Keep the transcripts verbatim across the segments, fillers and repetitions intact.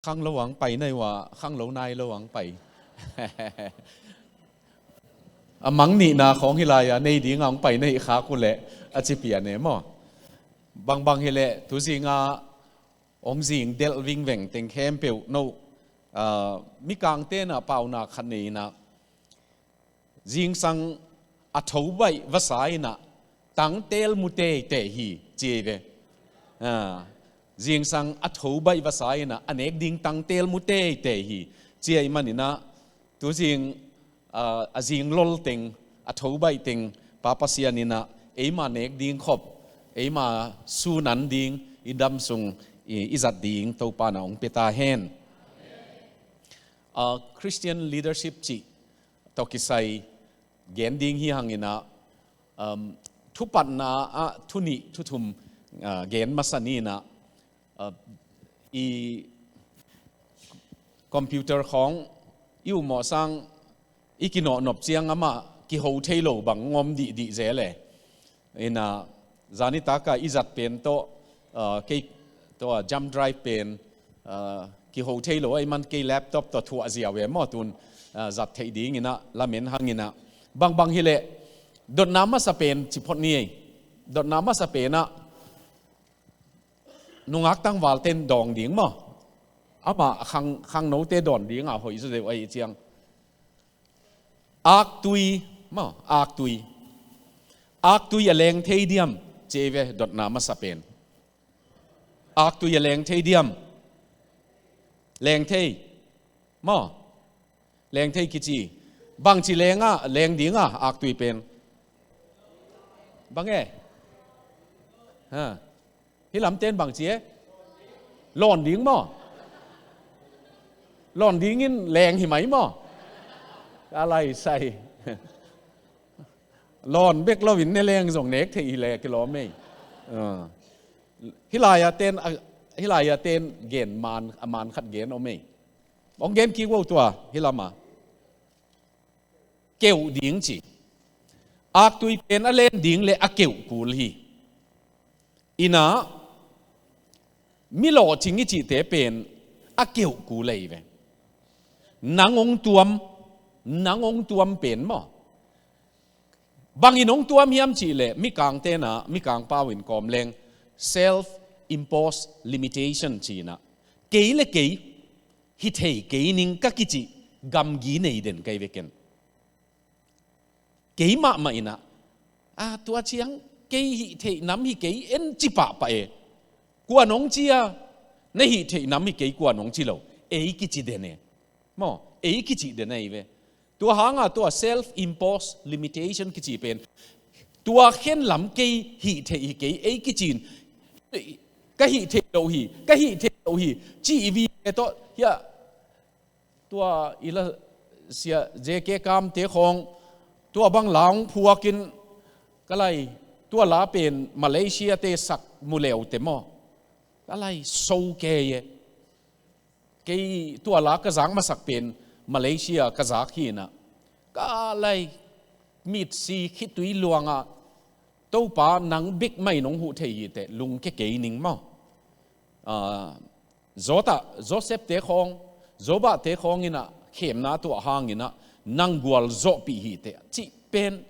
Khanglo ang pai na hi uh a, khanglo nai lo ang pai. A mang nihna khawng hi lai-a nei dinga hong pai na hi khak uh leh a ci pian e maw. Bangbang hileh tuzinga hong zing delh vingveng teng khempeuh no, ah, mikangte in ah paunak khat nei in ah, zingsang a tho baih vasa in ah tangtel mu teitei hi ci ei ve. Ah, zingsang a tho baih vasa in ah a nek ding tangtel mu teitei hi ci ei manin ah, tuzing, ah, a zing lol teng, a tho baih teng Pa Pasian in ah eima nek ding khop, eima sunan ding, i dam sung i, i zat ding Topa in ah hong pia ta hen. Ah, Christian leadership cih tawh kisai gen ding hi hang in ah, um, thupatna ah thu nih thu thum, ah, gen masa ni in ah, ah, i computer khawng i uh mawh sang i kinawhnop ciang amah kiho thei lo bang ngom dihdih zel e. In ah, zani tak a i zat pen tawh, ah, kei tawh, ah, jump drive pen, ah, kiho thei lo ahih man kei laptop tawh thuah ziau e maw tun, ah, zat theih ding in ah lamen hang in ah. Bangbang hileh dotna masa pen ci phot ni ei. Dotna masa pen ah nungak tangvalte'n dawng ding maw. Amah khang, khangnote dawn ding a hoih zaw deuh ahih ciang. Aktui maw, aktui. Aktui a leng thei diam ci ei ve dotna masa pen. Aktui a leng thei diam. Leng thei maw. Leng thei kici. Bangci leng a, leng ding a, aktui pen. Bang e? Ha. Hih lamte'n bangci e? Lawn ding maw. Lawn ding in leng hi mai maw. Ka lai sai. Lawn bek lo in ne leng zong nek thei hi leh kilawm ei. Ah. Hih lai-a te'n, ah, hih lai-a te'n gen man, a man khat gen om ei. Hong gen kik vo tua, hih lam a. Keuh ding ci. Aktui pen a len ding leh a keuh kul hi. In ah, mi lawhcing i cihte pen a keuh kul ei ve. Nang hong tuam, nang hong tuam pen maw. Bangin hong tuam hiam cih leh, mikangte'n ah, mikang pau in kawm leng, self-imposed limitation ci in ah. Kei leh kei, hi thei kei ning ka kicih gamgi nei den ka hi ve ken. Kei mahmah in ah, a, tua ciang kei hih theih nam hi kei en ci pahpah e. Kua'n hong ci a, na hih theih nam hi kei kua'n hong ci lo. Ei kici den e. Maw, ei kici den ei ve. Tua hang a tua self-imposed limitation kici pen. Tua khen lam kei hih theih hi kei ei kici in. Ka hih theih lo hi, ka hih theih lo hi. Ci i vive tawh, hiah. Tua i la sia J K Kamte khawng, tua bang la hong phuak in ka lai, tua la pen Malaysia-te sak mu leute maw. Ka lai so kei e. Kei tua la ka zak masak pen Malaysia ka zak hi in ah. Ka lai mitsi khitui luang ah Topa nang bek mah in hong huh thei hi teh, lungke kei ning maw. Ah, Jota, Joseph-te khawng, Jobah-te khawng in ah, khemna tuah hang in ah, nang gualzawhpih hi teh, cih pen,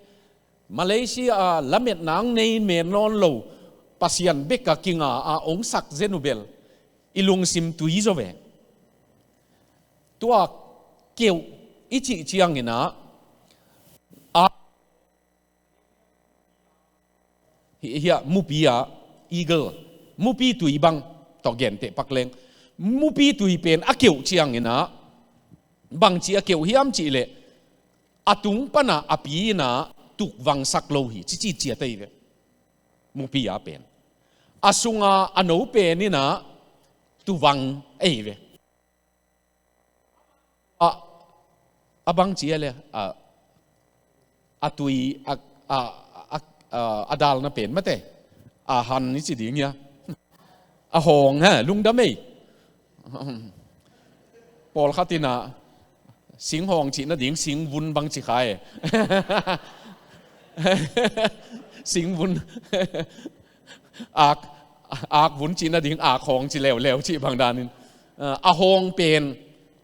Malaysia a lametna ang nei men nawn lo, Pasian bek a kinga a hong sak zen uh bel, i lungsim tui zaw ve. Tua keuh i cih ciang in ah, a, hi, hiah mupi ah, eagle, mupi tui bang, tawh genteh pak leng. Mupi tui pen a keuh ciang in ah, bangci a keuh hiam cih leh, a tung pan a a pi in ah tukvangsak lo hi, cici ciat ahi ve. Mupi a pen. A sung a a no pen in ah tuvang ahi ve. A, a bangci a le, a, a tui, a, a, a, a, a dalna pen mate. A han i ci ding hia. A hawng he, lungdam ei. Pawlkhat in ah, singhawng cih nading, singvun bang ci kha e. Singvun. Ak, akvun cih nading, akhawng ci leuleu cih bang danin. a, a hawng pen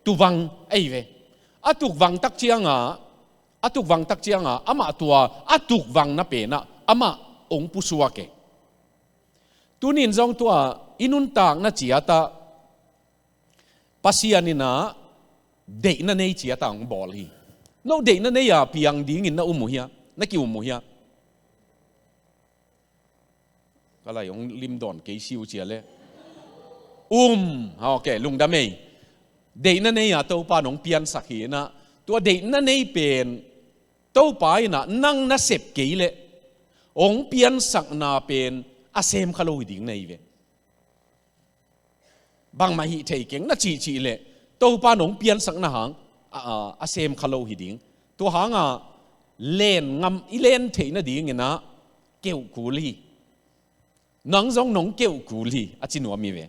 tuvang ahi ve. A tukvang tak cianga, a tukvang tak cianga, amah tua a tukvangna penah amah hong pusuak e. Tunin zong tua i nuntakna ciatah Pasian inah deihna nei ciatah hong bawl hi. No deihna nei-a piang dingin na um uh hia? Na ki-um uh hia? Ka lai hong limdawn kei siu cia le. Um, ok, lungdam ei. Deihna nei-a Topa nong piansak hi inah, tua deihna nei pen Topa inah nang na sep kei leh hong piansakna pen a sem kha lo hi ding na hi ve. Bangmah hih thei keng na cihcih leh Topa nong piansakna hang a, a, a sem kha lo hi ding. Tua hanga len ngam, i len theih nadinginah keuh kul hi. Nang zong nong keuh kul hi, a ci nuam hi ve.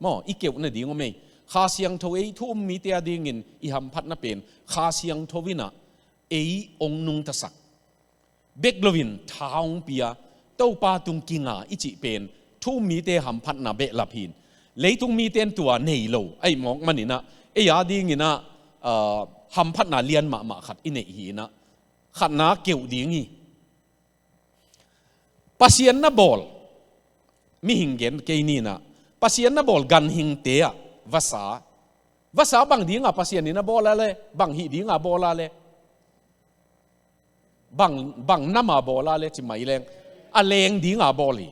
Maw, i keuh nading om ei. Kha Siangtho ei thu um mite adingin i hamphatna pen Kha Siangtho inah ei hong nungtasak bek loin tha hong pia, Topa tung kinga i cih pen thu um mite hamphatna behlap hi. Leitung mite in tua nei lo ahih mawk maninah ei adinginah, ah, hamphatna lian mahmah khat i neih hi inah, khatna keuh ding hi. Pasian na bawl, mihing gen kei ninah, Pasian na bawl ganhingte ah vasa, vasa bang dinga Pasian inah bawl a le, bang hih dinga bawl a le, bang, bang nama bawl a le ci mai leng, a leng dinga bawl hi.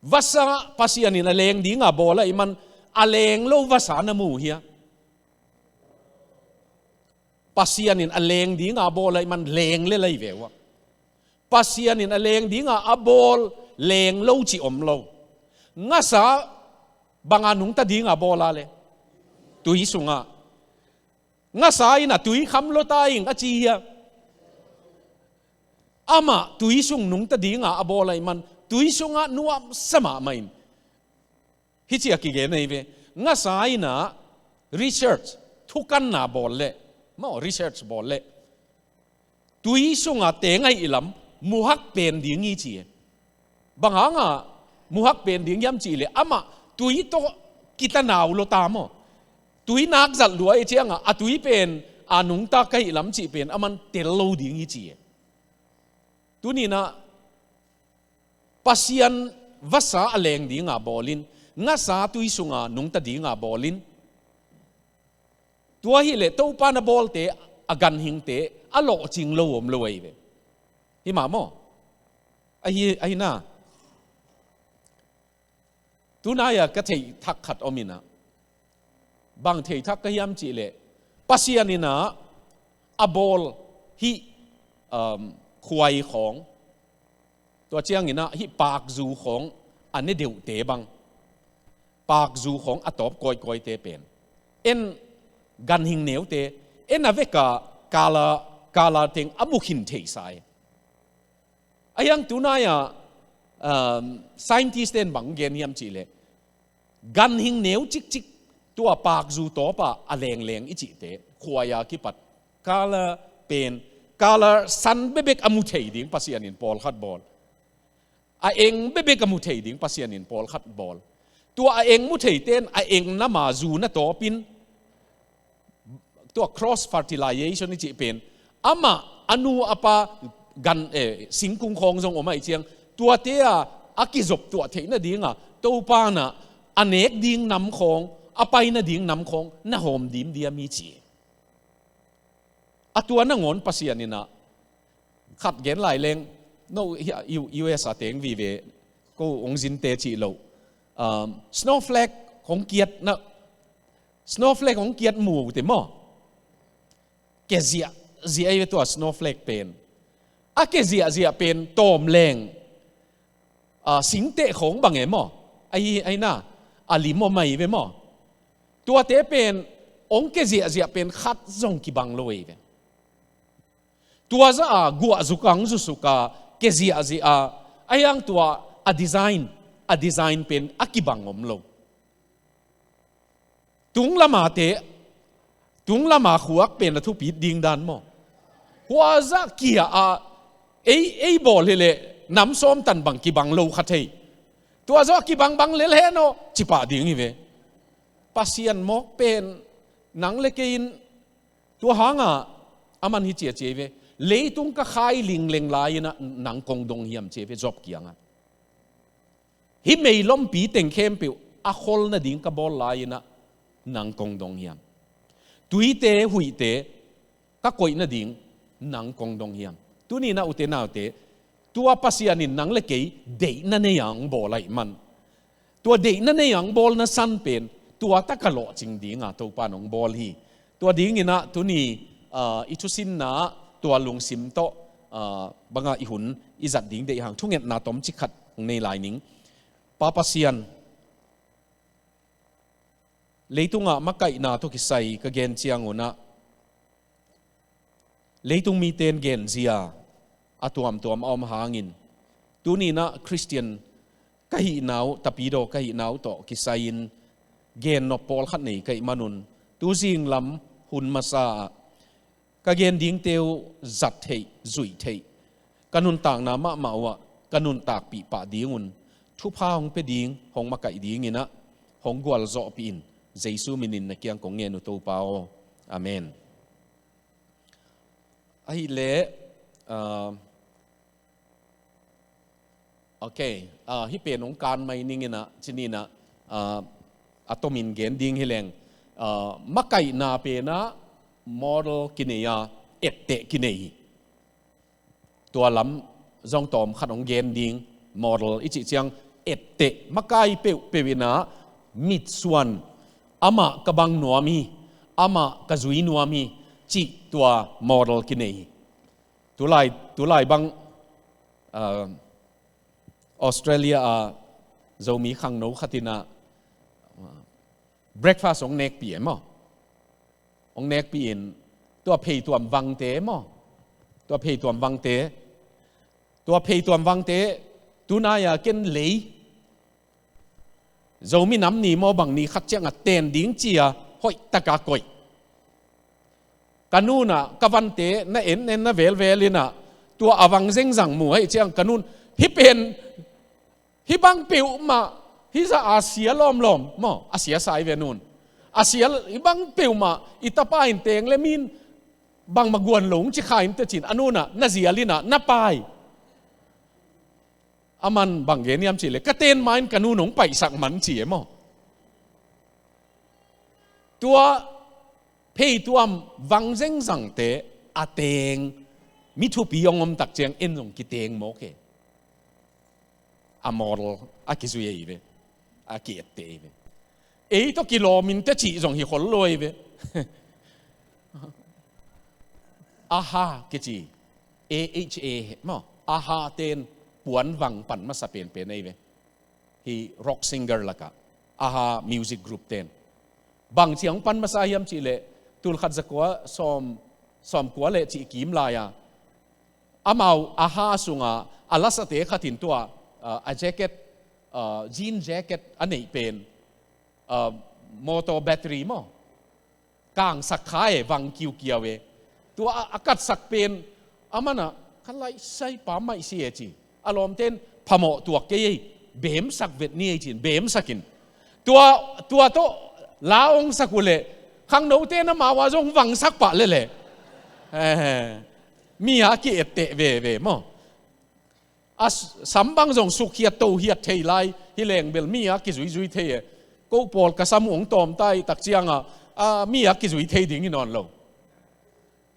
Vasa Pasian in a leng dinga bawl ahih man a leng lo vasa na mu hia? Pasian in a leng dinga bawl ahih man leng le lai ve uh a. Pasian in a leng dinga a bawl leng lo ci om lo. Ngasa banga nungta dinga bawl a le, tui sunga. Ngasa in a tui kham lo ta ing a ci hia? Amah tui sung nungta dinga a bawl ahih man tui sungah nuamsa mahmah in. Hih ci a kigen ahi ve. Ngasa in a research, thukanna bawl leh, maw, research bawl leh, tui sunga teng ahih lam muhak pen ding hi ci e. Bang hanga muhak pen ding hiam cih leh amah tui tawh kitanau lo ta maw. Tui nak zat lua i cianga a tui pen a nungta ka hih lam cih pen aman tel lo ding hi ci e. Tuninah Pasian vasa a leng dinga bawlin, ngasa tui sunga nungta dinga bawlin, tua hileh Topa na bawlte a ganhingte a lawhcing lo om lo ahi ve. Hi mah maw? Ahi, ahi na. Tunai-a ka theih thak khat om inah. Bang theih thak ka hiam cih leh Pasian inah a bawl hih, um, khuai khawng, tua cianginah hih pakzu khawng a ne deuhte bang, pakzu khawng a tawp kawikawite pen en ganhing neute en a veka kala, kala teng a mu khin theihsa e. A hiang tunai-a, um, scientist ten bang gen hiam cih leh ganhing neu cikcik tua pakzu tawpa a lengleng i cihte khuai-a kipat kala pen, kala san bebek a mu thei ding Pasian in pawlkhat bawl. A eng bebek a mu thei ding Pasian in pawlkhat bawl. Tua a eng mu theite in a eng nama zu na tawpin tua cross fertilization i cih pen amah a nu a pa gan, eh, singkung khawng zong om ahih ciang tuate a a kizop tuah theih nadinga Topa inah a nek ding nam khawng, a pai nading nam khawng na hawm dimdiam hi ci. A tua nangawn Pasian inah khat gen lai leng, no, hia, U-, U S a teng vive ko hong zinte cih loh. Um, snowflake hong kiat na, snowflake hong kiat mu te maw? Ke ziahziah ahi ve tua snowflake pen. A ke ziahziah pen tawm leng, ah, singteh khawng bang e maw? Ahi, ahi na, a lim om ahi ve maw? Tuate pen hong ke ziahziah pen khat zong kibang lo ahi ve. Tua zah a guah zuk ang zusuka ke ziahziah a, a hiang tua a design, a design pen a kibang om lo. Tung lama te, tung lama khuak pen a thupit ding dan maw? Hua zah kia a ei, ei bawl hileh nam sawm tan bang kibang lo kha thei. Tua zawh a kibang bang lel hen aw cipah ding hi ve. Pasian mawk pen nang le kei in tua hangah a man hi ciacia hi ve. Leitung ka khai lingleng lai-inah nang kong dong hiam ci hi ve Job kiangah. Hih meilompi teng khempeuh a khol nading ka bawl lai-inah nang kong dong hiam? Tuite huihte ka koih nading nang kong dong hiam? Tuni-inah ute naute, tua Pasian in nang le kei deihna nei-a hong bawl ahih man, tua deihna nei-a hong bawlna san pen tua taka lawhcing dinga Topa in hong bawl hi. Tua dinginah tuni, ah, i thusinna tua lungsim tawh, ah, bangah i hun i zat ding deih hang thungetna tomcik khat hong nei lai ning. Pa Pasian, leitungah makaihna tawh kisai ka gen ciangunah leitung mite in genzia a tuamtuam a om hangin, tuni-inah Khristian ka hihna uh, tapidaw ka hihna uh tawh kisai-in gennop pawlkhat nei ka hih manun, tuzing lam hun masa-ah ka gen dingte uh zat theih, zuih theih, ka nuntakna mahmah uhah ka nuntakpih pah dingun thupha hong pia ding, hong makaih dinginah hong gualzawhpih in. Jesu minin na kiang kong ngen uh Topa aw. Amen. Ahih leh, ah, ok, ah, hih pen hong kan mai ninginah, cininah, ah, a tomin gen ding hi leng, ah, makaihna penah model kinei a, etteh kinei hi. Tua lam zong tawm khat hong gen ding, model i cih ciang etteh, makai peuhpeuh inah mitsuan, amah ka bang nuam hi, amah ka zui nuam hi, cih tua model kinei hi. Tulai, tulai bang, ah, Australia ah Zomi khangno khatinah, ah, breakfast hong nekpih e maw? Hong nekpih in tua pheituam vangte maw? Tua pheituam vangte, tua pheituam vangte tunai-a ken lei Zomi nam ni maw bang ni khat ciangah ten ding ci-a hoih taka koih. Ka nunah ka vante na en en na velvel inah tua a vang zengzang mu ahih ciang ka nun, hih pen, hih bang peuhmah, hih zah a sia lawmlawm maw, a sia sai ve nun. A sia, hih bang peuhmah i tapa in teng le min bangmah guan lo hong ci kha in teh ci-in a nunah na zial inah na pai. A man bang gen hiam cihleh ka ten ma-in ka nun hong paihsak man ci e maw? Tua pheituam vang zengzangte a teng mi thupi hong om tak ciang en zong kiteng mawk e. A model a kizui ahi ve. A ki-etteh ahi ve. Ei tawh kilawm in teh cih zong hi khol lo ahi ve. Aha kici, A H A maw, Aha ten puan vang pan masa penpen ahi ve. Hih rock singer lakah Aha music group ten bang ci-a hong pan masa hiam cihleh, tulkhat zakua sawm, sawmkua le cih kim lai-a amau Aha sunga a lasate khat in tua, ah, a jacket, ah, jean jacket a neih pen, ah, motor battery maw, kangsak kha e, vang kiukiau e. Tua a, a katsak pen a manah ka laihsai pa maih si e ci. A lawmte in phamawh tuak kei ei, bemsak vet ni ei ci-in bemsak in. Tua, tua tawh la hong sak uh leh khangnote in amau ah zong vangsak pah leleh. Eh, mi a ki-etteh veve maw? A s-, sam bang zong sukhiat tohiat thei lai hi leng bel mi a kizuizui thei e. Ko pawl ka sam uh hong tawm ta i tak ciangah, a, mi a kizui thei ding hi nawn lo.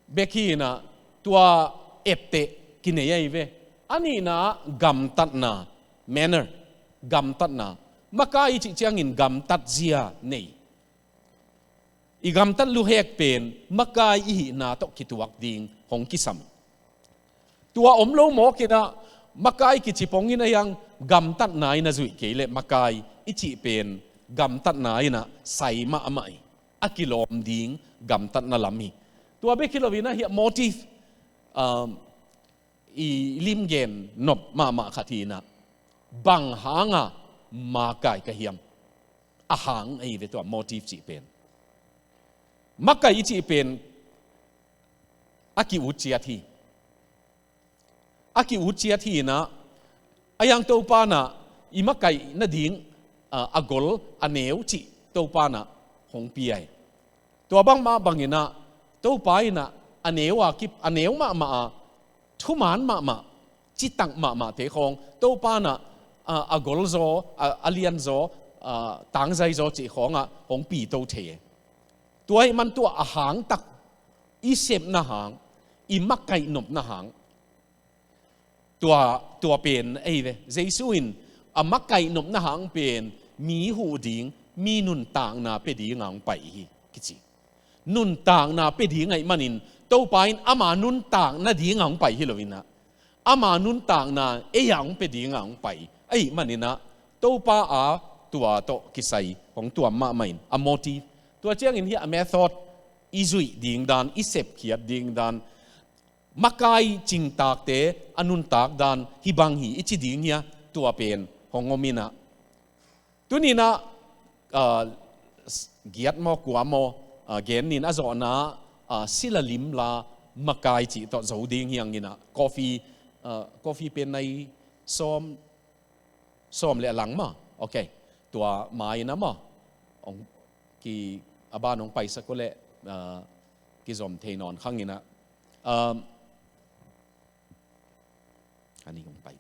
Bek hi inah tua etteh kinei ahi ve. A nihna gamtatna, manner, gamtatna. Makai i cih ciangin gamtatzia nei. I gamtat luhek pen makai i hihna tawh kituak ding hong kisam. Tua om lo mawk inah makai kici pong inah hiang gamtatna inah zuih kei leh makai i cih pen gamtatna inah sai mahmah hi. A kilawm ding gamtatna lam hi. Tua bek hi lo inah hiah motive, um, i limgen nop mahmah khat hi inah bang hanga makai ka hiam? A hang ahi ve tua motive cih pen. Makai i cih pen a ki-ut ciat hi. A ki-ut ciat hi inah a hiang Topa inah i makaih nading, a, a gol a neu cih Topa inah hong pia hi. Tua bangmah bangin ah Topa in ah a neu a kip, a neu mahmah a, thuman mahmah, citak mahmahte khawng Topa in ah, a, a golzaw, a, a lianzaw, a, tangzaizaw cih khawngah hong pito thei hi. Tua ahih man tua a hangtak i sepna hang, i makaih nopna hang, tua, tua pen ei ve. Jesu in a makaih nopna hang pen mi huh ding, mi nuntakna pia dingah hong pai hi kici. Nuntakna pia ding ahih manin Topa in ama nuntakna dingah hong pai hi lo in ah, ama nuntakna ei-ah hong pia dingah hong pai ahih manin ah, Topa a tua tawh kisai hong tuam mahmah in, a motive. Tua ciangin hih a method i zuih ding dan, i sepkhiat ding dan, makai cingtakte a nuntak dan hih bang hi i ci ding hi a, tua pen hong om in ah. Tuni in ah, ah, s-, giat maw, kua maw, ah, gen ning, a zawhna, ah, sila limla makai cih tawh zo ding hi hang in ah, coffee, ah, coffee pen nai sawm, sawm le a lang maw. Ok. Tua ma in ah maw, hong ki, a ban hong paisak uh leh, ah, kizom thei nawn khang in ah. Ah, ani hong pai.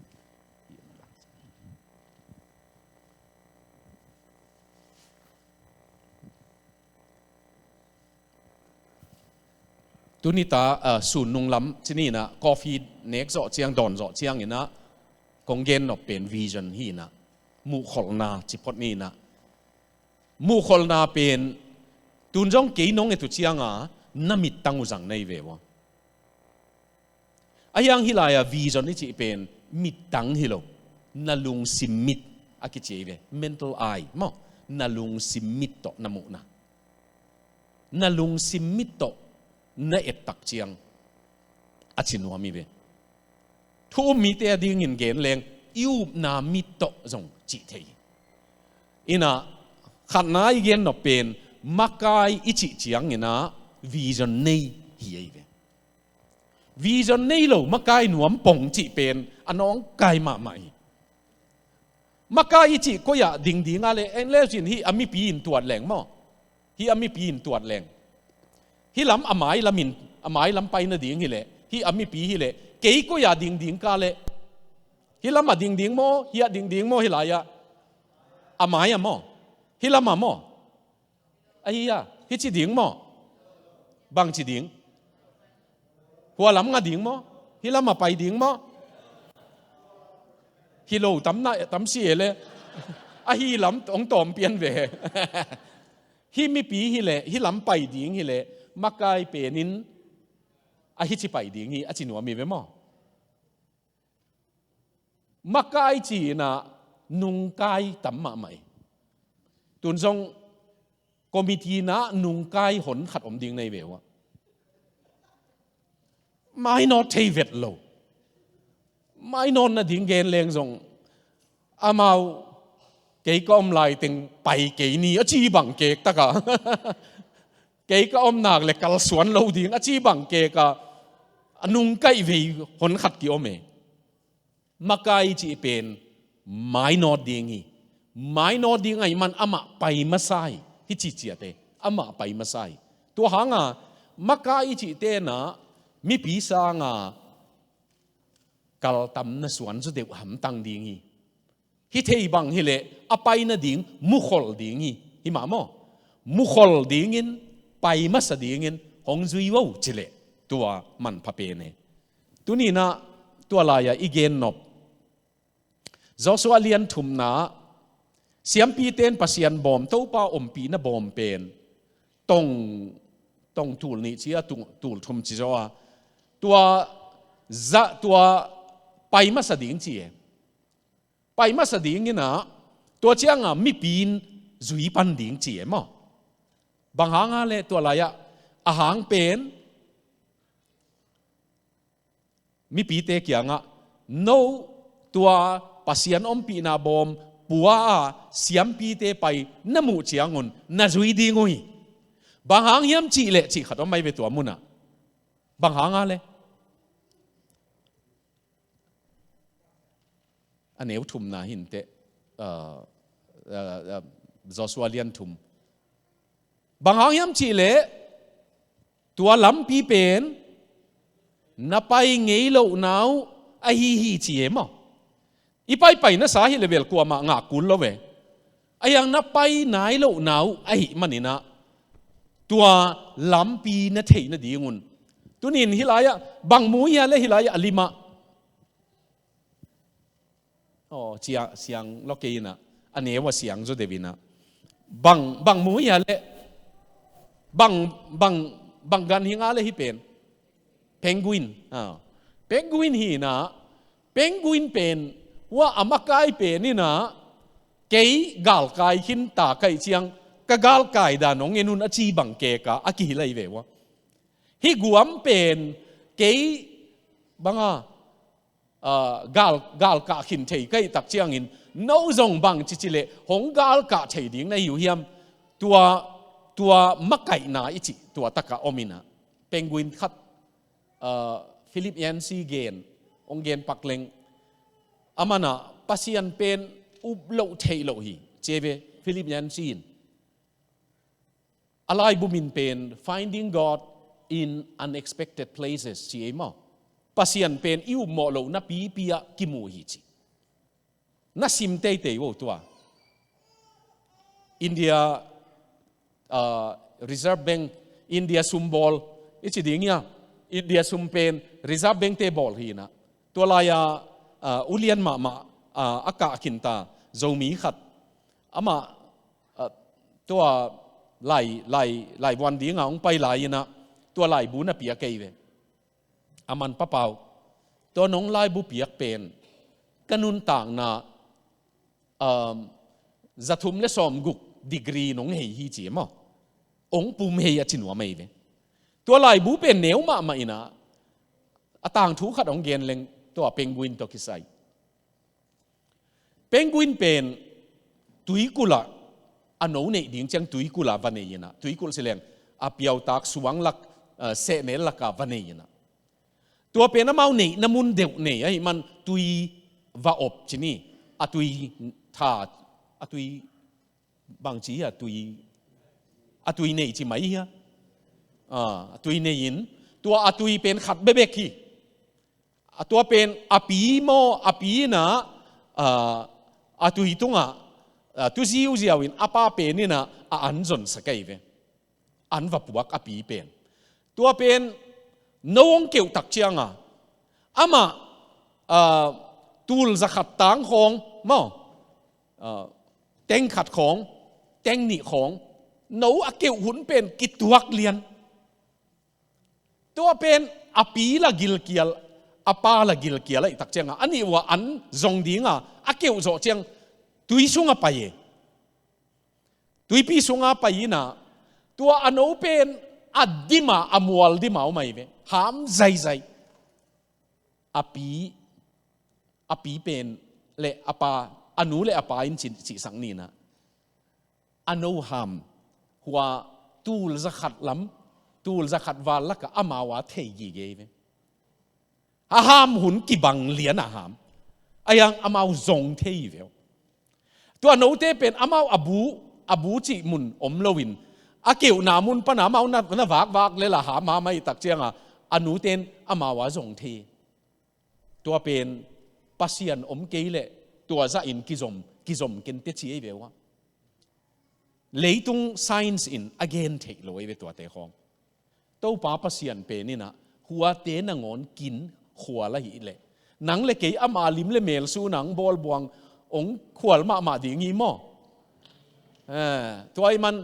Tuni ta, ah, sun nung lam ci ni in ah, coffee nek zawh ciang, dawn zawh ciangin ah, kong gen nop pen vision hi in ah, muhkholhna ci phot ni in ah. Muhkholhna pen, tun zong kei nong et uh ciang a, na mittang uh zang na hi ve ua. Ahi hang hih lai-a vision i cih pen mittang hi lo, na lungsim mit a kici hi ve, mental eye maw, na lungsim mit tawh na muhna, na lungsim mit tawh na ettak ciang a ci nuam hi ve. Thu um mite a dingin gen leng i upna mit tawh zong cih thei hi. In ah khatna i gen nop pen makai i cih ciangin ah vision nei hi ei ve. Vision nei lo makai nuam pong cih pen a nawngkai mahmah hi. Makai i cih koi-ah dingding a leh, en leu cin hih a mipi in tuat leng maw, hih a mipi in tuat leng, hih lam a mai lam in, a mai lam pai nading hi leh, hih a mipi hi leh, kei koi-ah dingding ka leh, hih lam ah dingding maw, hih ah dingding maw, hih lai-ah, a mai ah maw, hih lam ah maw? Ahi a, hih ci ding maw? Bang ci ding? Hua lam nga ding maw? Hih lam ah pai ding maw? Hi lo tam na, tam si e le. Ahi lam hong tawm pian ve. Hih mipi hi leh, hih lam pai ding hi leh, makai penin a hih ci pai ding hi a ci nuam hi ve maw? Makai ci-in ah nungkai tam mahmah hi. Tun zong committee na nungkai hon khat om ding na hi ve ua. Mainawt thei vet lo. Mainawt nading gen leng zong amau, kei ka om lai teng pai kei ni a ci bang kek tak a, kei ka om nak leh kalsuan lo ding a ci bang kek a, a nungkaih vei hon khat ki-om e. Makai cih pen mainawt ding hi. Mainawt ding ahih man amah pai masa hi. Hih ci ciat e, amah pai masa hi. Tua hang a makai cihte in ah mipi sang a kaltamna suan zaw deuh hamtang ding hi. Hih thei bang hi leh a pai nading mukhol ding hi. Hi mah maw? Mukhol dingin, pai masa dingin hong zui vo ci leh tua manpha pen e. Tuni in ah tua lai-a i gen nop, Joshua lian thumna, siampite in Pasian bawm, Topa ompihna bawm pen tong, tong tul nih ci a, tul, tul thum ci zaw a, tua za, tua pai masa ding ci e. Pai masa ding in ah, tua ciang a mipi in zui pan ding ci e maw? Bang hang a leh tua lai-ah a hang pen mipite kiangah, no, tua Pasian ompihna bawm pua a siampite pai na muh ciangun na zui ding uh hi. Bang hang hiam cih leh cih khat om mai ve tua munah. Bang hang a leh? A neu thumna hi inteh, ah, ah, ah, Joshua lian thum. Bang hang hiam cih leh tua lampi pen na pai ngei lohna uh ahi hi ci e maw? I paipai na sa hi leh bel kuamah ngah kul lo e. Ahi hang na pai nai lohna uh ahih manin ah tua lampi na theih nadingun tuni-in hih lai-ah bang mu hia leh hih lai-ah a limah, aw, cia siang lo kei in ah, a neu ah siang zaw deuh in ah, bang, bang mu hia leh, bang, bang, bang ganhing a leh hih pen penguin, ah, penguin hi in ah, penguin pen, hua a makai pen in ah, kei galkai khin ta ka hih ciang, ka galkai dan hong en un a ci bang kek a a kihilh lai ve ua. Hih guam pen kei bang a, ah, gal, galkah khin thei ka hih tak ciangin, no zong bang cici leh hong galkah thei ding na hi uh hiam? Tua, tua makaihna i cih tua takah om in ah, penguin khat, ah, Philip Yancey gen, hong gen pak leng, aman ah Pasian pen up loh theih loh hi ci e ve, Philip Yancey in. A laibu min pen Finding God in Unexpected Places ci e maw? Pasian pen i upmawh lohna pipi ah kimu hi ci. Na sim teitei vo tua. India, ah, Reserve Bank, India sum bawl i ci ding hia, India sum pen Reserve Bank te bawl hi in ah. Tua lai-a, ah, ulian mahmah, ah, a kah khin ta Zomi khat. Amah, ah, tua lai, lai, laivuan ding a hong pai lai in ah, tua laibu na pia kei ve. Aman, Pa Pau, tua nong laibu piak pen ka nuntakna, um, za thum leh sawmguk degree nong hei hi ci e maw? Hong pum hei a ci nuam ahi ve. Tua laibu pen neu mahmah in ah, a tangthu khat hong gen leng, tua penguin tawh kisai. Penguin pen tuikulh ah, a no neih ding ciang tuikulh ah va nei in ah, tuikulh ci leng a piautak suang lak, ah, sehnel lak ah va nei in ah. Tua pen amau neihna mun deuh nei ahih man tui va op ci ni, a tui tha, a tui bang ci hia, a tui, a tui nei ci mai hia? Ah, a tui nei in, tua a tui pen khat bekbek hi. A tua pen a pi maw, a pi in ah, ah, a tui tungah, ah, tu ziauziau in a pa pen in ah, a an zonsak ahi ve. An va puak a pi pen. Tua pen no hong keuh tak ciang a, amah, ah, tul za khat tang khawng maw, ah, teng khat khawng, teng nih khawng, no a keuh hun pen kituak lian. Tua pen a pi lah gilkial, a pa lah gilkial ahih tak ciang a, a nih uh ah an zong ding a, a keuh zawh ciang tui sung ah pai e. Tuipi sung ah pai in ah, tua a no pen a dim a, a mual dim a om ahi ve. Ham zaizai. A pi, a pi pen leh a pa, a nu leh a pa in ci, cihsak ni in ah, a no ham, hua tul za khat lam, tul za khat val lak ah amau a thei gige hi ve. A ham hun kibang lian a ham. Ahi hang amau zong thei hi ve uh. Tua note pen amau a bu, a bu cih mun om lo in, a keuhna mun pan a amau na, na vakvak lel a ham, ham ahih tak ciang a, a nute in amau a zong thei. Tua pen Pasian om kei leh tua zah in kizom, kizom ken teh ci ahi ve uh a. Leitung science in a gen theih lo ahi ve tuate khawng. Topa Pasian pen in ah, huate nangawn kin khual ahih leh, nang leh kei ama lim leh mel sun a hong bawlbuang hong khual mahmah ding hi maw? Eh, tua ahih man,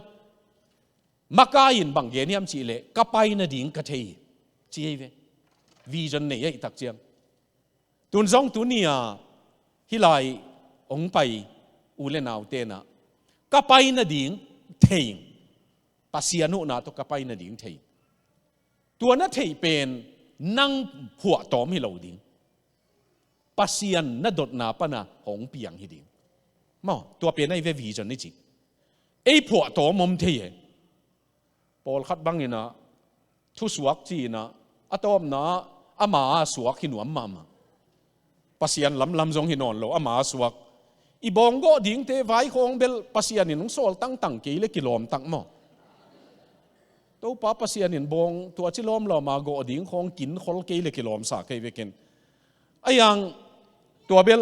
makai in bang gen hiam cih leh, ka pai nading ka thei hi, ci ahi ve. Vision nei ahih tak ciang. Tun zong tuni a, hih lai hong pai u leh naute in ah, ka pai nading thei ing. Pasian huhna tawh ka pai nading thei ing. Tua na theih pen nang phuahtawm hi lo ding. Pasian na dotna pan a hong piang hi ding. Maw, tua pen ahi ve vision i cih. Ei phuahtawm om thei e. Pawlkhat bang in ah, thusuak ci in ah, a tawpna ah ama a suak hi nuam mahmah. Pasian lamlam zong hi nawn lo, ama a suak. I bawnggawh dingte vai khawng bel Pasian in hong sawl tangtang kei leh kilawm tak maw? Topa Pasian in bawng tua ci lawmlawm a gawh ding khawng kin khol kei le kilawmsa kei vekin. A yang tua bel,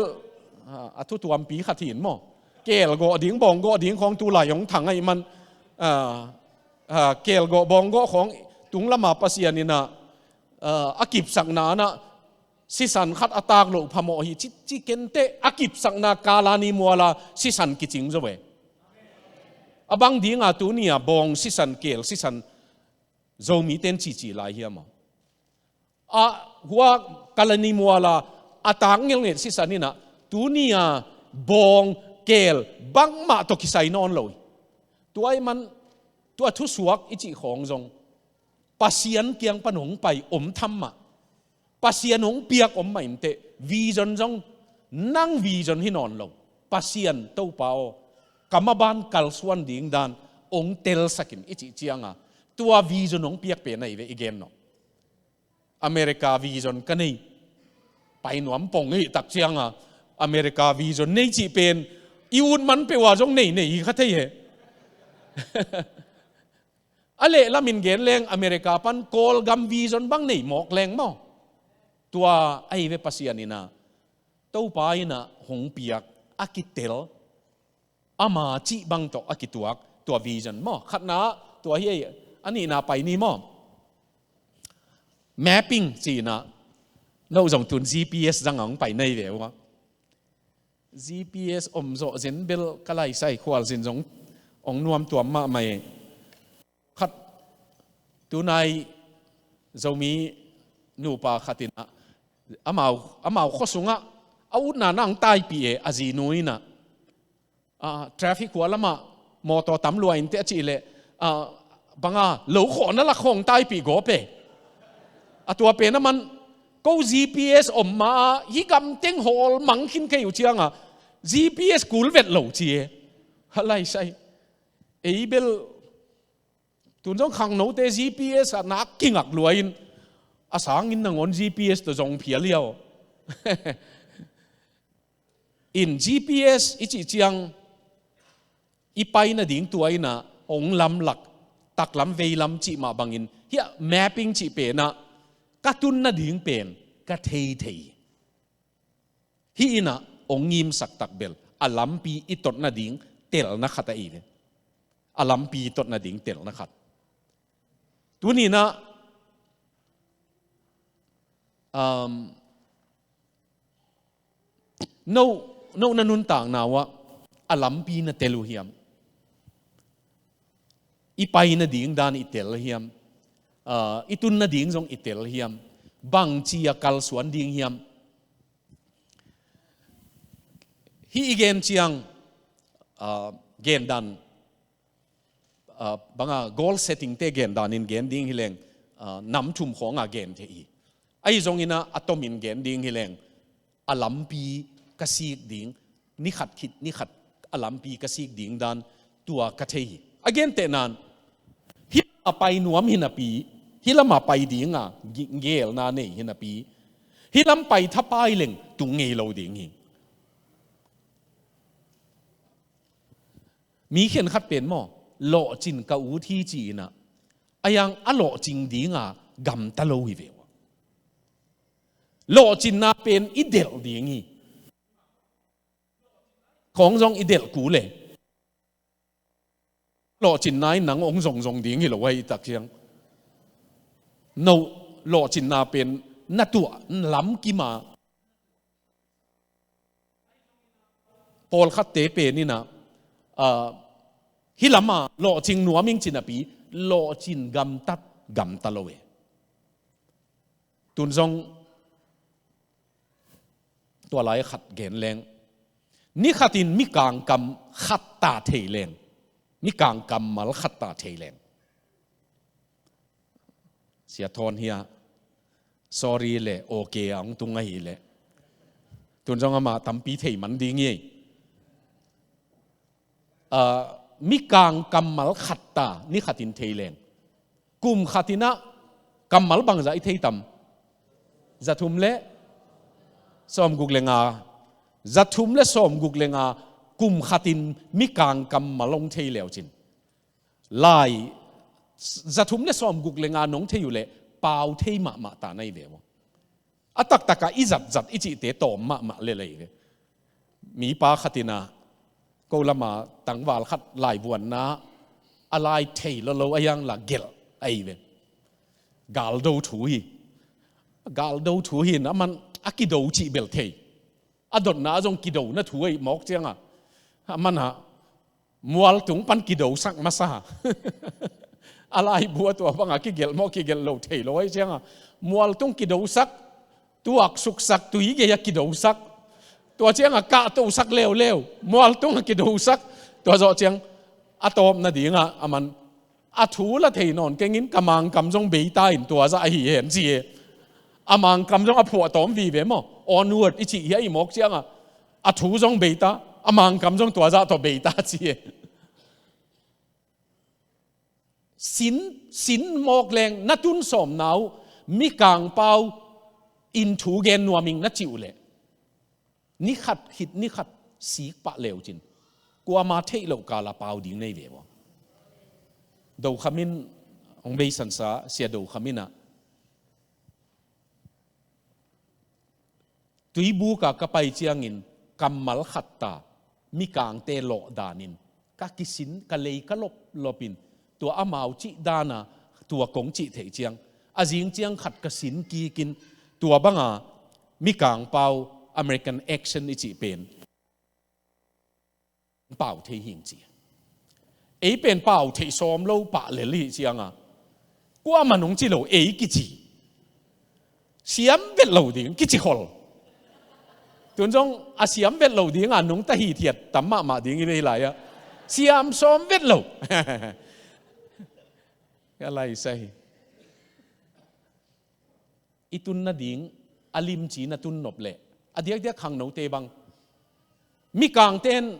a, a thu tuampi khat hi in maw. Keel gawh ding, bawng gawh ding khawng tu lai hong thang ahih man, a, a, keel gawh, bawng gawh khawng tung lama Pasian in a, a, a kipsakna in a sisan khat a tak loh phamawh hi ci, ci kenteh a kipsakna kala ni muala sisan kicing zo ve. A bang dinga tuni a bawng sisan, keel sisan Zomite in cici lai hiam a? A hua kala ni muala a tak ngelngel sisan in a tuni a bawng, keel bangmah tawh kisai nawn lo hi. Tua ahih man tua thusuak i cih khawng zong Pasian kiang pan hong pai om tham mah. Pasian hong piak om mah inteh, vision zong nang vision hi nawn lo. Pasian Topa aw, ka maban kalsuan ding dan hong telsak in i cih cianga tua vision hong piak pen ahi ve i gen nawh. America vision ka nei, pai nuam pong i tak cianga America vision nei cih pen i ut man peuh a zong nei nei hi kha thei he. A lehlamin gen leng America pan Kawlgam vision bang nei mawk leng maw. Tua ahi ve Pasian in a, Topa in a hong piak, a kitel, ama cih bang tawh a kituak tua vision maw. Khatna tua hi, a nihna pai ni maw. Mapping ci-in a, no zong tun G P S zang a hong pai nei ve uh a. G P S om zawh zen bel ka laisai khualzin zong hong nuam tuam mahmah e. Khat tunai Zomi nupa khat in a, amau, amau khua sungah a utna na hong taipih e, a zinu in a, a, traffic hua lamah mawtaw tam lua inteh a cih leh, a, banga lo khawhna lak hong taipih gawp e. A tua pen a man ko G P S om ma a hih gam teng hawl mang khin kei uh cianga G P S kul vet lo ci e. Ha laisai. Ei bel tun zong khangnote G P S a nak kingak lua in a sangin nangawn G P S tawh zong phial liau. In G P S i cih ciang i pai nading tua in a hong lamlak, taklam veilam cih mah bangin hiah mapping cih pen a ka tun nading pen ka thei thei. Hih in a hong ngimsak tak bel a lampi i tot nading telna khat ahi ve. A lampi i tot nading telna khat. Tuni in a, um, no, no na nuntakna uh ah a lampi na tel uh hiam? I pai nading dan i tel hiam? Ah, i tun nading zong i tel hiam? Bangci a kalsuan ding hiam? Hih i gen ciang, ah, gen dan, ah, banga goal setting te gen danin gen ding hi leng, ah, nam thum khawng a gen thei hi. Ahi zongin a, a tomin gen ding hi leng, a lampi ka sik ding, ni khat khit ni khat a lampi ka sik ding dan tua ka thei hi. A gentehna in, hih lam a pai nuam hi napi, hih lam a pai dinga gi-, gelna nei hi napi, hih lam pai thapai leng tung ngei lo ding hi. Mi khenkhat pen maw, lawhcin ka ut hi ci-in a, a yang a lawhcing dinga gamta lo hi ve uh. Lawhcinna pen i delh ding hi. Khawng zong i delh kul e. Lawhcinna in nang hong zongzong ding hi lo ahi tak ciang. No, lawhcinna pen na tuah lamkim a. Pawlkhatte pen in a, ah, hih lam a lawhcing nuam ing ci napi, lawhcin gamtat gamta lo e. Tun zong tua lai khat gen leng. Ni khatin mikang kam khat ta thei leng. Mikang kammal khat ta thei leng. Sia Thawn hi a, sorry le, okay a hong tung ahih leh. Tun zong amah tampi thei man ding hi. Ah, mikang kammal khat ta, ni khatin thei leng. Kum khat in a kammal bangzah i thei tam? Za thum le sawmguk le nga. Za thum le sawmguk le nga, kum khatin mikang kammal hong thei leu cin. Lai, Za thum le sawmguk le nga nong thei uh leh pau thei mahmah ta na hi ve maw. A taktak ah i zatzat i cihte tawm mahmah lel hi ve. Mipa khat in ah ko lam ah tangval khat laivuanna a lai thei lolo a hiang la gelh ahi ve. Galdo thu hi. Galdo thu hi in aman a kido cih bel thei. A dotna ah zong kidona thu ahi mawk ciang a, aman ah mualtung pan kidosak masa. A laibu ah tua bang a kigelh maw kigelh lo thei lo ahi ciang a, mualtung kidosak, tuaksuksak, tui gei ah kidosak, tua ciang a kahtosak leuleu, mualtung ah kidosak. Tua zawh ciang a tawpna ding ah aman, a thu la thei nawn keng in, ka Mangkam zong bei ta in, tua zah ahi hen ci e. A Mangkam zong a phuahtawm vive maw, onward i cih hi ahi mawk ciang a, a thu zong bei ta, a Mangkam zong tua zah tawh bei ta ci e. Sin, sin mawk leng na tun sawmna uh, Mikang pau in thu gen nuam ing na cih uh leh, ni khat khit ni khat sik pah leu cin, kuama theih loh kal a pau ding na hi ve maw. Do Kham in, hong beisansa Sia Do Kham in ah, tuibuk ah ka pai ciangin kammal khat ta, Mikangte lawh danin ka kisin, ka lei ka lop lop in, tua amau cih dan a tua kong cih theih ciang, a zing ciang khat ka sin kik in, tua bang a Mikang pau American accent i cih pen pau thei hi ing ci. Ei pen pau theih sawm lo pah lel hi ciang a, kuamah nong ci lo, ei kici. Siam vet lo ding, kici khol. Tun zong a siam vet lo ding a nungta hithiat tam mahmah ding hi ve hi lai ah. Siam sawm vet lo. Ka lai sa hi. I tun nading a limci na tun nop leh, a diakdiak khangnote bang, Mikangte in,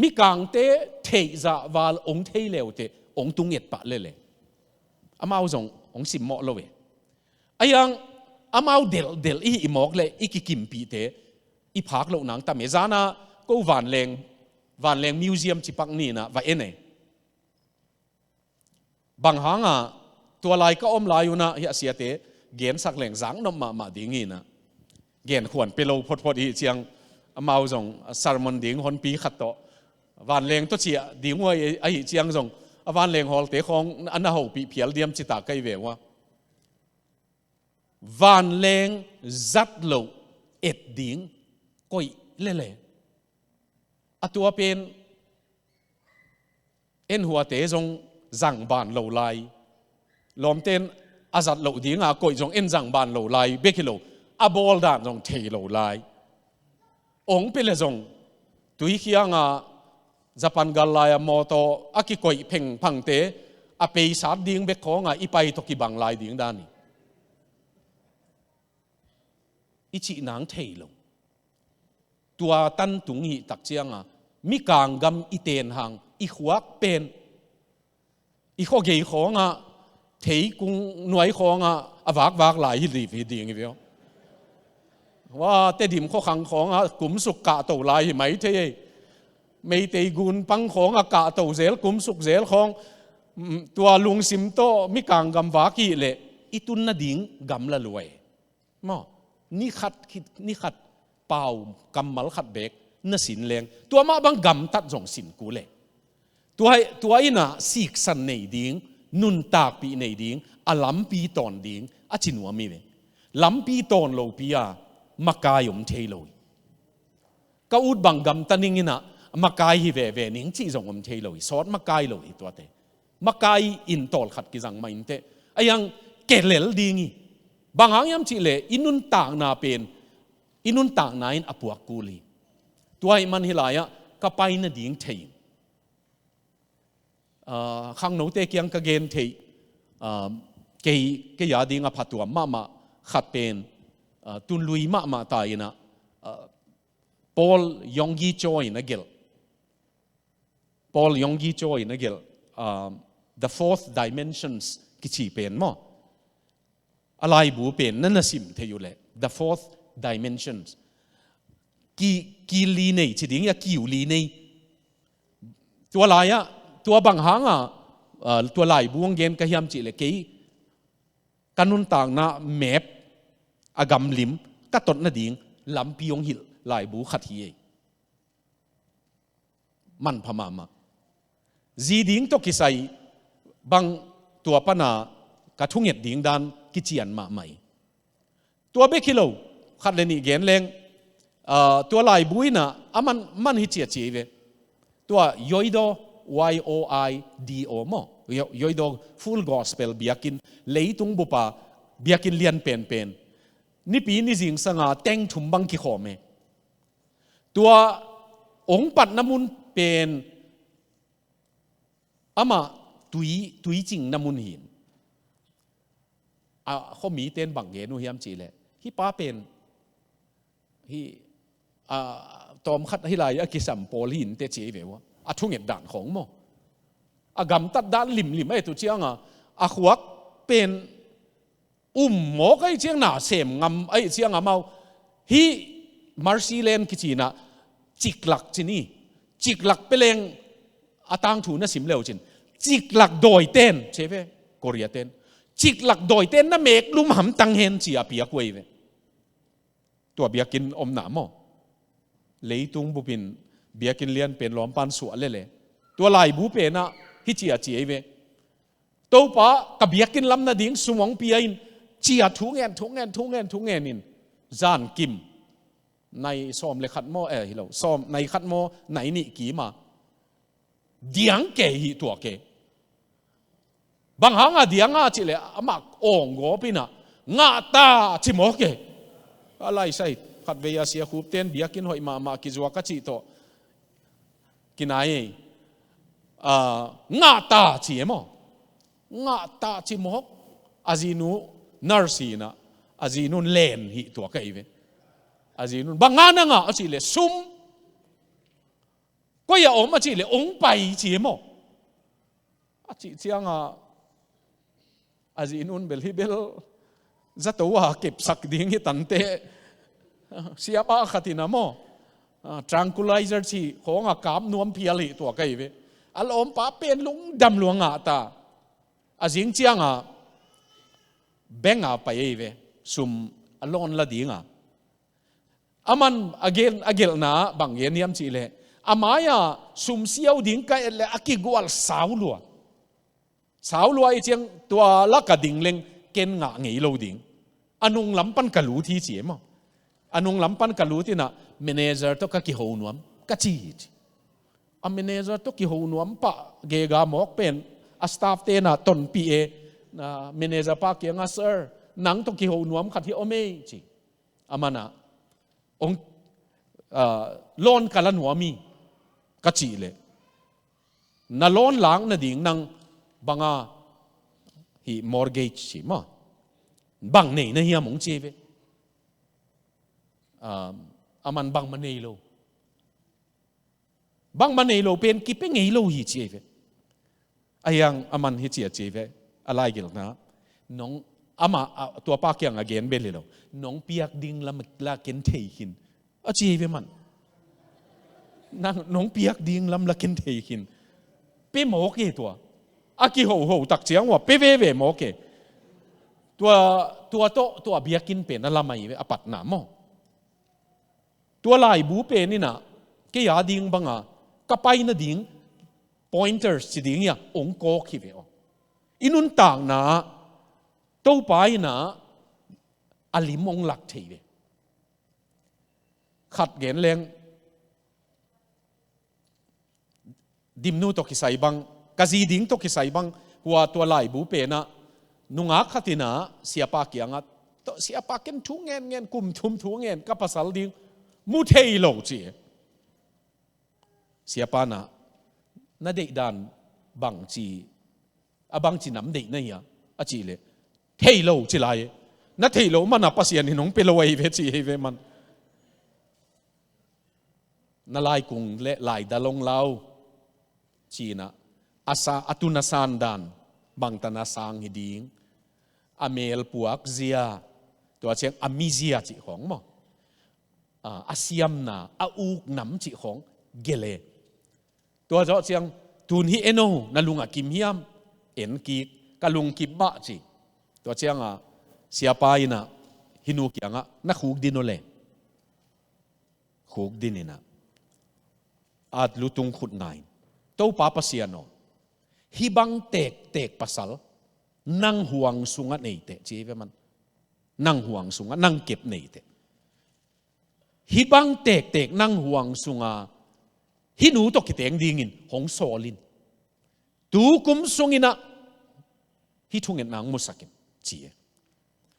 Mikangte theihzah val hong thei leuteh hong tung et pah lele. Amau zong hong simmawh lo e. A hiang amau delhdelh i hih mawk leh i kikimpihte i phak loh nang tam e. Zan a ko Vanleng, Vanleng Museum cipak ni in ah va en e. Bang hang a tua lai ka om lai un ah hih a siate gensak leng zak nop mahmah ding hi in ah, genkhuan pia lo photphot i hih ciang, amau zong sermon ding honpi khat tawh, Vanleng tawh ciah ding uh a hih ciang zong, a Vanleng hawlte khawng a na hopih phial diam ci ta ka hi ve uh a. Vanleng zat loh et ding koih lele. A tua pen en huate zong zang ban lo lai. Lawmte in a zat loh ding a koih zong en zang ban lo lai bek hi lo. A bawl dan zong thei lo lai. Ong pia le zong tuikhiang a Japan gal lai a mawtaw a kikoih phengphangte a peisat ding bek khawng a i pai tawh kibang lai ding dan hi. I cih nang thei lo. Tua tan tung hih tak ciang a, Mikang gam i ten hang, i khuak pen, i khuagei khawng ah, theikung nuai khawng ah a vakvak lai hi ding hi ve aw. Wa, Tedim khuakhang khawng ah kumsuk kahto lai hi mai thei ei. Meitei gun pang khawng ah kahto zel, kumsuk zel khawng, mm, tua lungsim tawh Mikang gam vak hi leh i tun nading gam la lua e. Maw, ni khat khit ni khat pau kammal khat beek na sin leng, tua mah bang gamtat zong sin kul e. Tua, tua in ah siksan nei ding, nuntakpih nei ding, a lampi tawn ding a ci nuam hi ve. Lampi tawn lopi a makai om thei lo hi. Ka ut bang gamta ning in ah makai hi veve ning cih zong om thei lo hi. Sawt makai lo hi tuate. Makai in tawlkhat kizang mah inteh, a hiang kelel ding hi. Bang hang hiam cih leh i nuntakna pen, i nuntakna in a puak kul hi. Tua ahih man hih lai-ah ka pai nading thei. Ah, khangnote kiang ka gen theih, ah, kei, kei a ding a phatuam mahmah khat pen, ah, tunlui mahmah ta in ah, ah, Paul Yonggi Cho in a gelh. Paul Yonggi Cho in a gelh, um, The Fourth Dimensions kici pen maw? A laibu pen na na sim thei uh leh, The Fourth Dimensions. Ki, ki li nei ci ding a, kiu li nei. Tua lai-ah, tua bang hang a, ah, tua laibu hong gen ka hiam cih leh kei ka nuntakna map a gamlim ka tot nading lampi hong hilh laibu khat hi ei. Manpha mahmah. Zi ding tawh kisai bang tua pana ka thunget ding dan kician mahmah hi. Tua bek hi lo, khat le nih gen leng, ah, tua laibu in ah, a man, man hi ciacia hi ve. Tua yoido, Y O I D O maw. Yo-, yoido Full Gospel biakinn, leitung bupa biakinn lian penpen. Nipi ni zingsanga teng thum bang kikhawm e. Tua hong patna mun pen amah tui, tui cingna mun hi in. A khuamite in bang gen uh hiam cih leh, hih pa pen, hih, a, tawmkhat hih lai a kisam pawl hi in teh ci hi ve ua. A thunget dan khawng maw. A gamtat dan limlim a et uh cianga, a khuak pen um mawk ahih ciang na sem ngam ahih ciang amau. Hih Mercy Land kici in ah ciklak ci ni. Ciklak pia leng a tangthu na sim le uh cin. Ciklak dawiten, ci hi ve, Korea ten. Ciklak dawiten na meek lum hamtang hen ci a piak uh ahi ve. Tua biakinn omna maw. Leitung bupin biakinn lian pen lawmpan suah lele. Tua laibu pen ah hih ciacia hi ve. Topa, ka biakinn lam nading sum hong pia in, ci a thungen, thungen, thungen, thungen in. Zankim. Nai sawm le khat maw, eh, hi lo. Sawm, nai khat maw, nai nih kim a. Diang kei hi tua kei. Bang hanga diang a cih leh, amah awng gawp in ah, ngah ta ci mawk e. A laisai, khatvei a sia khupten biakinn hoih mahmah kizuak a cih tawh. Kinai ei. Ah, ngah ta ci e maw. Ngah ta ci mawk. A zinu nurse hi in ah, a zinu len hi tua ka hi ve. A zinu, bang a na ngah a cih leh sum. Koi a om a cih leh hong pai ci e maw. A cih cianga, a zinu in bel hih bel zato a kepsak ding hi tante. Siapa khat in ah maw. Ah, tranquilizer ci khawng a kap nuam phial hi tua ka hi ve. A lawmpa pen lungdam lua ngah ta. A zing cianga bank a pai hi ve. Sum a loan la dinga. Aman a gel-, a gelhna bang gen hiam cih leh, a mai-ah sum siau ding ka et leh a kigual sau lua. Sau lua ahih ciang tua lak a ding leng ken ngah ngei lo ding. A nung lam pan ka lut hi ci e maw. A nung lam pan ka lut in ah manager tawh ka kiho nuam ka ci hi ci. A manager tawh kiho nuam pah gega mawk pen a staff ten ah tonpih e, na manager pa kiangah, "Sir, nang tawh kiho nuam khat hi om ei," ci. Aman ah, "Ong, ah, loan ka la nuam hi," ka cih leh, "Na loan lak nading nang banga hi mortgage," ci maw. "Bang nei na hiam?" ong ci ve. Ah, aman bangmah nei lo. Bangmah nei lo pen kipia ngei lo hi ci hi ve. Ahi hang aman hih ci a ci hi ve. A laigelhna. "Nong, amah, a, tua pa kiang a gen bel hi lo. Nong piak ding lam la ken thei khin," a ci hi ve man. "Nang, nong piak ding lam la ken thei khin." Pia mawk e tua. A kihoho tak ciang ua pia veve mawk e. Tua, tua tawh, tua biakinn pen a lam ahi ve, a patna maw. Tua laibu pen in ah, kei a ding banga, ka pai nading, pointers ci ding hi a, ong kawk hi ve aw. I nuntakna, Topa in ah, a lim ong lak thei ve. Khat gen leng, Dimnu tawh kisai bang, ka zi ding tawh kisai bang, hua tua laibu pen ah, nungak khat in ah, siapa kiangah, "Tawh siapa, ken thu ngen ngen, kum thum thu ngen, ka pasal ding, mu thei lo," ci. Siapa in ah, "Na deih dan bang ci, a bang ci nam deih na hia?" a cih leh, "Thei lo," ci lai. "Na theih loh man ah Pasian in hong pia lo ahi ve," ci hi ve man. "Na laikung le laidal ong lau," ci in ah, a sa, a tun a san dan, bangtan a sang hi ding, a mel puak zia, tua ciang a mizia cih khawng maw. A, a siamna, a uknam cih khawng, gele. Tua zawh ciang, "Tun hih en o, na lung a kim hiam?" En kik, ka lungkim mah ci. Tua ciangah siapa innah hih nu kiangah na khukdin uh le. Khukdin innah a lutung khut nga in, Topa Pasian aw, hih bang tektek pasal nang huang sungah neiteh ci ei ve man. Nang huang sungah, nang kep neiteh. Hih bang tektek nang huang sunga hih nu tawh kiteng dingin hong sawl in. Tu kum sunginah hih thungetna hong musak in ci e.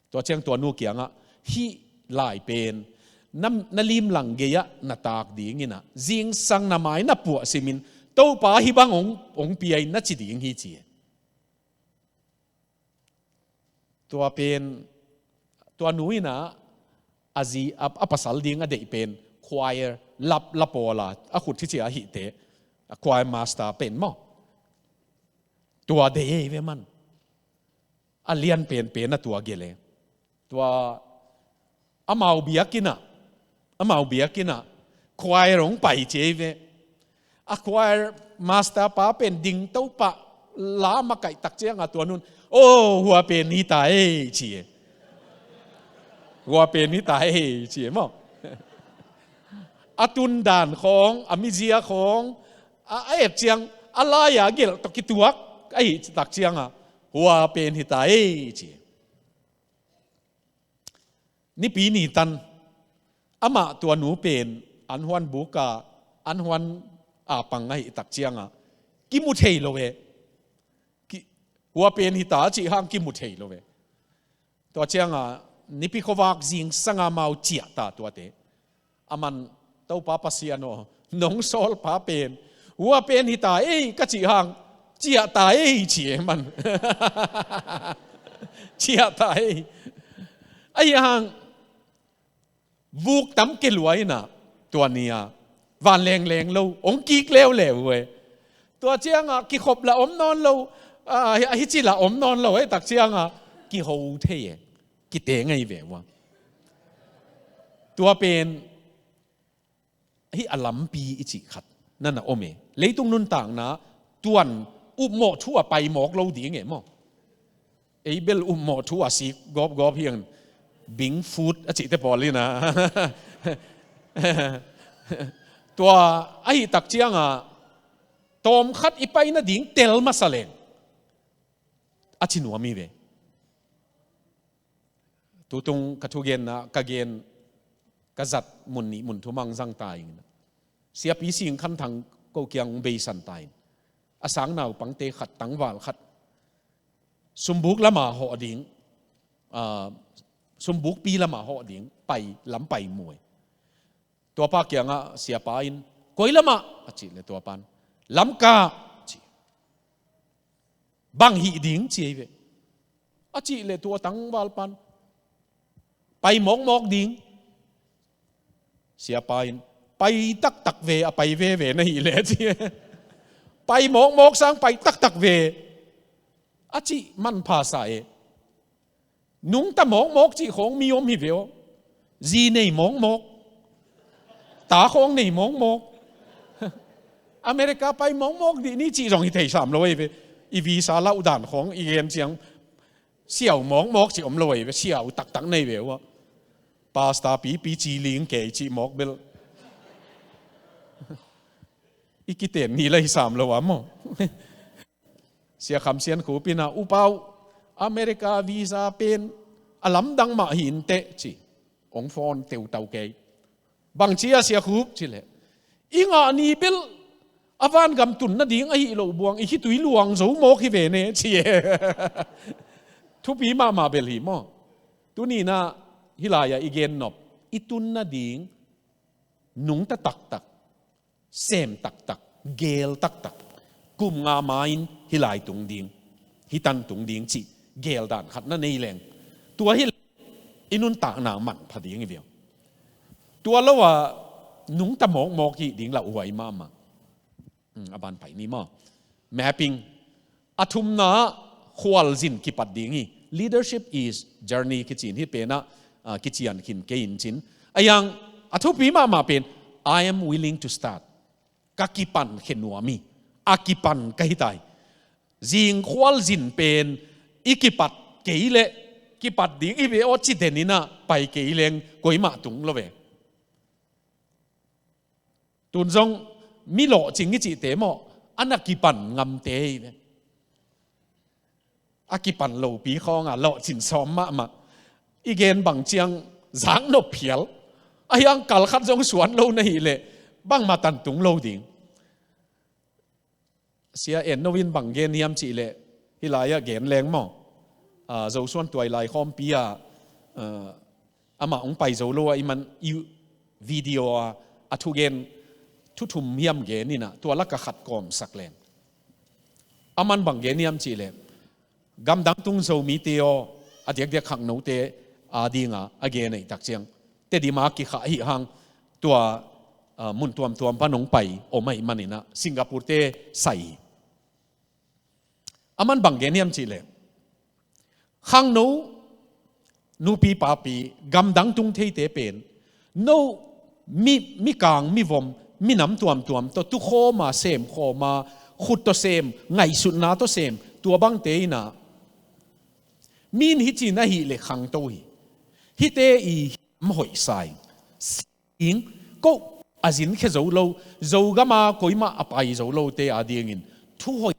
Tua ciang tua nu kiangah hih lai pen na, na limlang gei-ah na tak dinginah zingsang na mai na puah simin Topa hih bang hong, hong pia in na ci ding hi ci e. Tua pen tua nu innah a zi a, a pasal ding a deih pen choir lap lapawla a khut hici a hihte, a choir master pen maw? Tua deih ei ve man. A lian penpen a tua gele. Tua amau biakinnah, amau biakinnah choir hong pai ci ei ve. A choir master pa pen ding topah la makaih tak ciangah tua nun, "O, hua pen hita ei," ci e. "Hua pen hita ei," ci e maw? A tundan khawng, a mizia khawng a, a et ciang a lai-a gelh tawh kituak ahi tak ciangah, "Hua pen hita ei," ci e. Nipi ni tan amah tua nu pen an huan buka, an huan a pang ahi tak ciangah kimu thei lo e. Ki, hua pen hita cih hang kimu thei lo e. Tua ciangah nipi khuavak zingsanga mau ciahta tuate. Aman, "Topa Pasian aw, nong sawlpa pen hua pen hita ei," ka cih hang, "Ciahta ei," ci e man. "Ciahta ei." Ahi hang vuk tam ke lua innah tua ni-a van lengleng lo, hong kik leuleu e. Tua ciangah kikhop lah om nawn lo, a, a hici lah om nawn lo e, tak ciangah kiho thei e. Kiteng ahi ve ua. Tua pen hih a lampi i cih khat na na om e. Leitung nuntakna tuan upmawh thu a pai mawk lo ding e maw? Ei bel upmawh thu a sik gawpgawp hi ang, Bing Food a cihte pawl innah. Tua ahi tak ciangah tawmkhat i pai nading tel masa leng a ci nuam hi ve. Tutung ka thugenna, ka gen, ka zat mun nih mun thum hong zang ta in, siapi Sing Khan Thang ko kiang hong beisan ta in, a sang naupangte khat, tangval khat sumbuk lama hawh ding, ah, sumbukpi lama hawh ding pai, lam pai muai. Tuapa kiangah siapa in, "Koi lamah?" a cih le tuapan, "Lamka," ci. "Bang hih ding?" ci ei ve. A cih le tua tangvalpan, "Pai mawkmawk ding." Siapa in, "Pai taktak ve, a pai veve na hih le," ci. "Pai mawkmawk sang pai taktak ve," a cih manpha sa e. Nungta mawkmawk cih khawng mi om hi ve aw. Zi nei mawkmawk, ta khawng nei mawkmawk. America pai mawkmawk dih ni cih zong hi thei sam lo ei ve. I visa lauh dan khawng i gen ciang siau mawkmawk cih om lo ei ve. Siau taktak nei ve ua. Pastor pipi ci ling kei cih mawk bel i kiten ni la hi sam lo a maw? Sia Kham Sian Khup in ah, "U Pau, America visa pen a lamdang mah hi inteh," ci. Hong phone teutau kei. "Bangci a Sia Khup?" ci leh, "I ngah ni bel a vangam tun nading ahi loh buang i khitui luang zo mawk hi ve ne," ci e. Thupi mahmah bel hi maw? Tuni in ah hih lai-ah i gen nop, i tun nading nungta taktak, sem taktak, geel taktak, kum nga ma-in hih lai tung ding, hih tan tung ding cih geel dan khat na nei leng, tua hi leh i nuntakna manpha ding hi viau. Tua lo-a nungta mawkmawk hih ding lauhuai mahmah. Hmm, a ban pai ni maw? Mapping. A thumna ah khualzin kipat ding hi. Leadership is journey kici in hih pen ah, ah, kician khin kei in cin. A yang a thupi mahmah pen, "I am willing to start." Ka kipan khe nuam hi. A kipan ka hi ta hi. Zingkhual zin pen i kipat kei leh, kipat ding i ve aw ci den in ah pai kei leng koimah tung lo ve. Tun zong mi lawhcing i cihte maw, a na kipan ngamte hi ve. A kipan lopi khawngah lawhcin sawm mahmah. I gen bang ciang zak nop phial. A hiang kal khat zong suan lo na hih leh bangmah tan tung lo ding. Sia En No in bang gen hiam cih leh, hih lai-ah gen leng maw. Ah, Zosuan Tuailai Khawmpi ah, ah, amah hong pai zo lo ah i man i video ah a thugen thu thum hiam gen in ah, tua lakah khat kawmsak leng. A man bang gen hiam cih leh, gamdang tung Zomite aw, a diakdiak khangnote a dinga a gen ahih tak ciang, Tedim ah kikhah ahih hang, tua, ah, mun tuamtuam pan hong pai om ahih manin ah Singapore-te sai hi. A man bang gen hiam cih leh, khangno, nupi papi, gamdang tung theite pen, no mi, mikang mivom, minam tuamtuam tawh tukhawm a, semkhawm a, khut tawh sem, ngaihsutna tawh sem, tua bangte in ah, mi in hih ci-in a hih leh khangto hi. Hihte i hiam hoih sa ing. Ing, ko a zin khia zo lo, Zogam ah koimah a pai zo lote a dingin thuhoih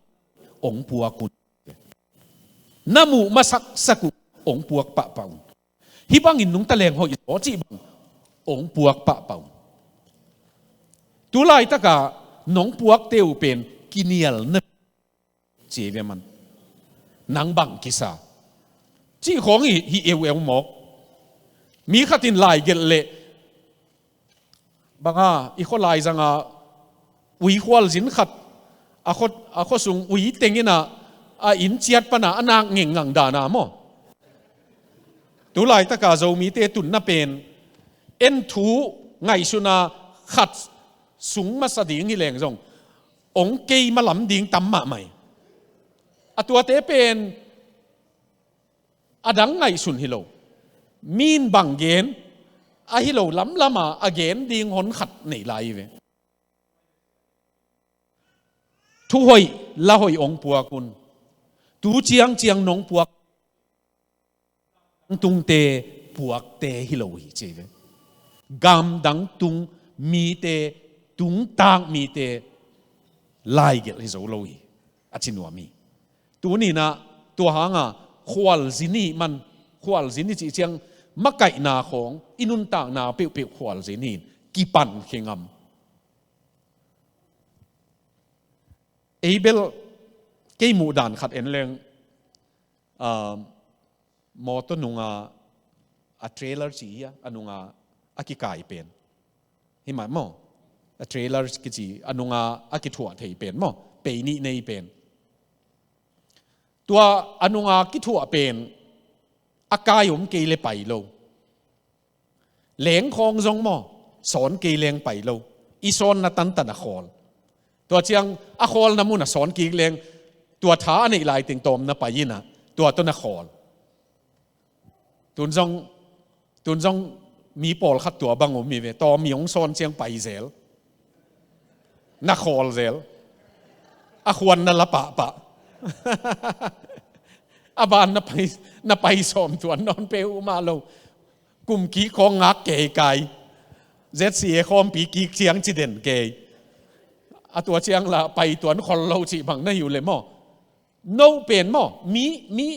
hong puak un. Na muh masaksak uh hong puak pahpah un. Hih bangin nungta leng hoih zaw cih bang hong puak pahpah un. Tu laitakah nong puakte uh pen kinial na ci ve man. Nang bang kisa cih khawng hi, hi eueu mawk. Mi khat in lai gelh leh, banga i khua lai zanga ui khualzin khat, a khua, a khua sung ui teng in ah, a inn ciat pan ah a nak ngengngang dan a maw. Tu laitaka Zomite tunna pen, en thu ngaihsutna khat sung masa ding hi leng zong, ong keima lam ding tam mahmah hi. A tuate pen a dang ngaihsun hi lo. Mi in bang gen, ahi lo lamlama a gen ding hon khat nei lai hi ve. Thuhoih, lahoih ong puak un. Tu ciangciang nong puak tungte puakte hi lo hi ci hi ve. Gamdang tung mite, tungtak mite laigelh hi zo lo hi, a ci nuam hi. Tuninah tua hanga khualzin i hih man, khualzin i cih ciang makaihna khawng, i nuntakna peuhpeuh khualzin hi in, kipan khe ngam. Ei bel kei muh dan khat en leng, ah, mawtaw nunga a trailer ci hi a, a nunga a kikai pen. Hi mah maw? A trailer kici, a nunga a kithuah thei pen maw? Pei nih nei pen. Tua a nunga kithuah pen a kai om kei le pai lo. Lengkhawng zong maw, sawn kei leng pai lo. I sawnna tantan a khawl. Tua ciang a khawlna mun a sawn kik leng, tua tha a neih lai teng tawm na pai inah, tua tawh na khawl. Tun zong, tun zong mi pawlkhat tua bang om hi ve, tawm i hong sawn ciang pai zel. Na khawl zel. A khuan na la pahpah. A ban na pai, na pai sawm tuan nawn pe uh mah lo. Kum kik khawng ngak kei kai. Z C A khawmpi kik ciang ci den kei. A tua ciang la pai tuan khol lo cih bang na hi uh le maw? No pen maw? Mi, mi,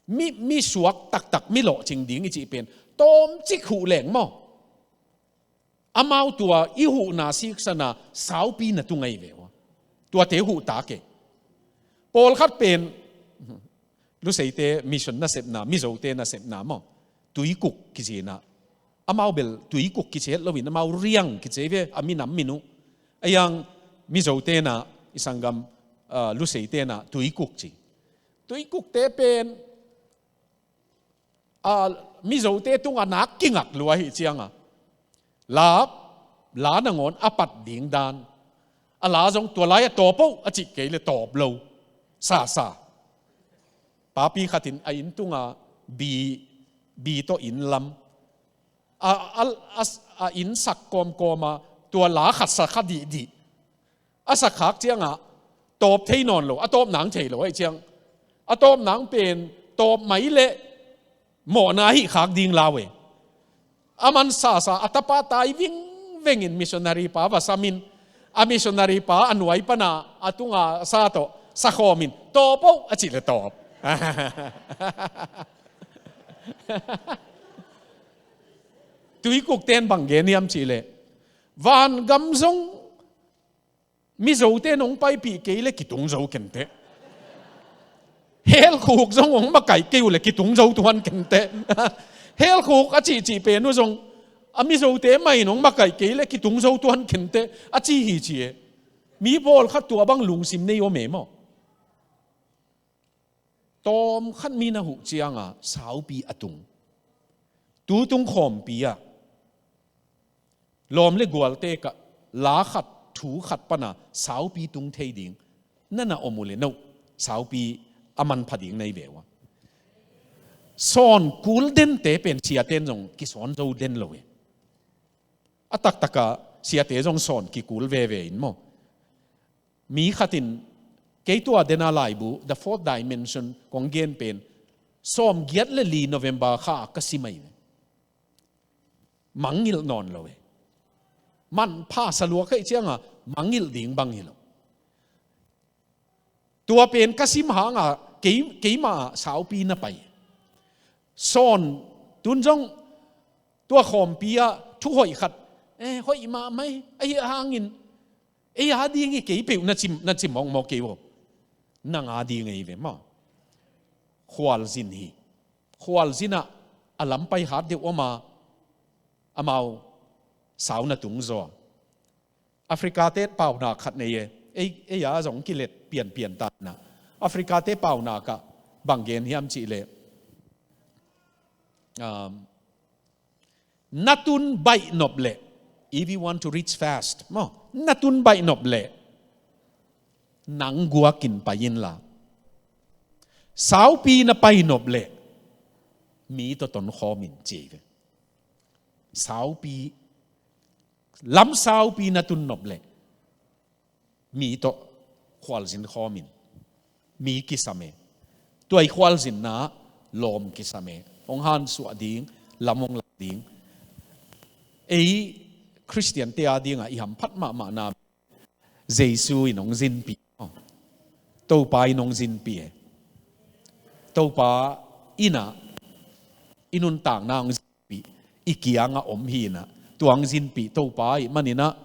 mi, mi suak taktak, mi lawhcing ding i cih pen tawmcik huh leng maw? Amau tua i huhna siksana saupi na tung ahi ve uh a. Tuate huh ta kei. Pawlkhat pen, Luseite mission nasepna, Mizote nasepna maw, Tuikuk kici inah. Amau bel Tuikuk kici het loin, amau Riang kici ve, a minam min uh. A yang Mizote inah, i sanggam, ah, Luseite inah Tuikuk ci. Tuikukte pen, a, Mizote tungah nak kingak lua ahih cianga, la, la nangawn a pat ding dan. A la zong tua lai-ah tawp oh a cih kei le tawp lo. Sasa. Papi khatin a inn tunga bi, bi tawh inn lam. A, a, a, a inn sak kawmkawma tua la khat sa kha dihdih. A sak khak ciangah tawp thei nawn lo, a tawp nang thei lo ahih ciang, a tawp nang pen tawp mai leh mawhna hih khak ding lau e. A man sasa a tapa tai vingvengin missionary pa va samin, a missionary pa a nuai pana a tunga sa tawh sakhawmin, "Tawp oh," a cih leh tawp. Tuikukte in bang gen hiam cih leh, vangam zong Mizote nong paipih kei leh kitung zo kenteh. Helkhuk zong hong makaih kei uh leh kitung zo tuan kenteh. Helkhuk a cihcih pen uh zong a Mizote mah in hong makaih kei leh kitung zo tuan kenteh, a ci hi ci e. Mi pawlkhat tua bang lungsim nei om e maw? Tawmkhat mi na huh cianga saupi a tung. Tutung khawmpi ah lawm le gualte ka la khat thu khat pana saupi tung thei ding na na om uh le no, saupi a manpha ding na hi ve uh a. Sawn kul dente pen siaten zong kisawn zo den lo e. A taktaka siate zong sawn kikul veve in maw? Mi khatin kei tua dena laibu, The Fourth Dimension kong gen pen, sawmgiat le li November kha ka sim ahi ve. Mangngilh nawn lo e. Manpha saluak ahih cianga mangngilh ding bang hi lo. Tua pen ka sim hanga kei, keima ah saupi na pai. Sawn tun zong tua khawmpi ah thu hoih khat, eh, hoih mahmah hi, ahi hangin ei a ding hi kei peuh na cim, na cim mawkmawk kei uh. Nang a ding ahi ve maw? Khualzin hi. Khualzin ah a lampai hat deuh om a, amau sau na tung zaw a. Africa te pauna khat nei e. Ei, ei a zong kilet pianpian ta na. Africa te pauna ka bang gen hiam cih leh, um, na tun baih nop leh, if you want to reach fast maw, na tun baih nop leh nang guakin pai inla, saupi na pai nop leh mi tawh tonkhawm in ci ve. Saupi, lam saupi na tun nop leh mi tawh khualzin khawm in. Mi kisam e. Tua i khualzinna lawm kisam e. Hong hansuah ding, lam hong lak ding. Ei Khristiante a dingah i hamphat mahmahna Jesu in hong zinpih. Topa in hong zinpih e. Topa in ah i nuntakna hong zinpih, i kiangah om hi in ah, tua hong zinpih Topa ahih manin ah,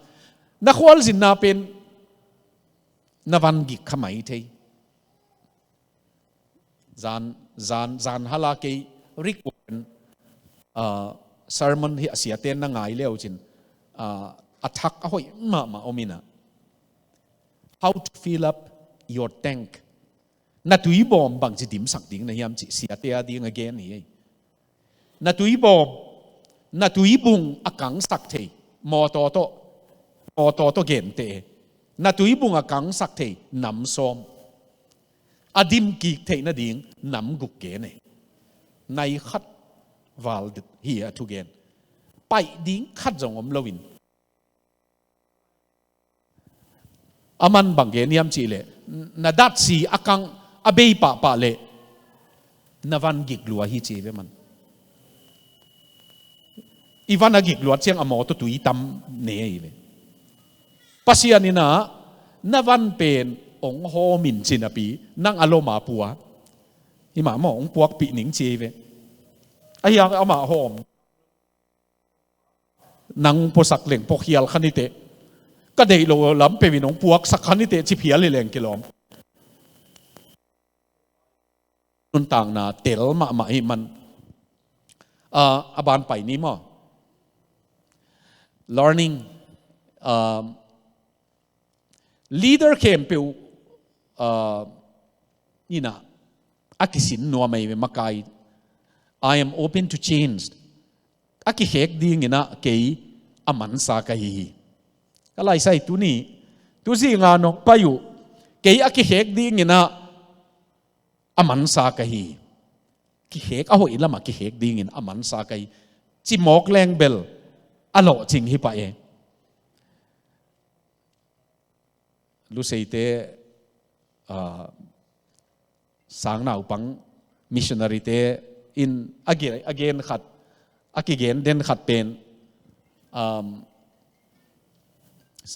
na khualzinna pen na van gik kha mai thei. Zan, zan, zan hala kei Rick Warren, ah, sermon hi a siate na ngai leucin, ah, a thak a hoih mahmah om in ah, How to Fill Up Your Tank. Na tuibawm bangci dimsak ding na hiam cih siate a ding a gen hi. Na tuibawm, na tuibung a kangsak thei, mawtaw tawh, mawtaw tawh gente. Na tuibung a kangsak thei nam sawm. A dimkik theih nading nam guk gen e. Nai khat val hi a thugen. Paih ding khat zong om loin. A man bang gen hiam cih leh, na datsi a kang a bei pahpah leh na van gik lua hi ci ve man. I van a gik luat ciang a mawtaw tui tam ne hi ve. Pasian in ah na van pen hong hawm in ci napi nang a lom a pua. Hi mah maw, hong puakpih ning ci hi ve. Ahi hang amah hawm. Nang puasak leng puak hial kha ni teh. Ka deih lo lam peuh in hong puaksak kha ni teh ci phial hi leng kilawm. Nuntakna tel mahmah hi man. Ah, a ban pai ni maw? Learning, um, Leader khempeuh, ah, in ah a kisin nuam ahi ve makai. I am open to change. A kikhek ding in ah kei a mansa ka hi hi. Ka laisai tuni, tu zinga nong pai uh, kei a kikhek ding in ah a mansa ka hi. Kikhek, a hoih lamah kikhek dingin a mansa ka hi. Cimawk leng bel a lawhcing hi pah e. Luseite ah, sang naupang missionary te in a gen, a gen khat, a kigen den khat pen, um,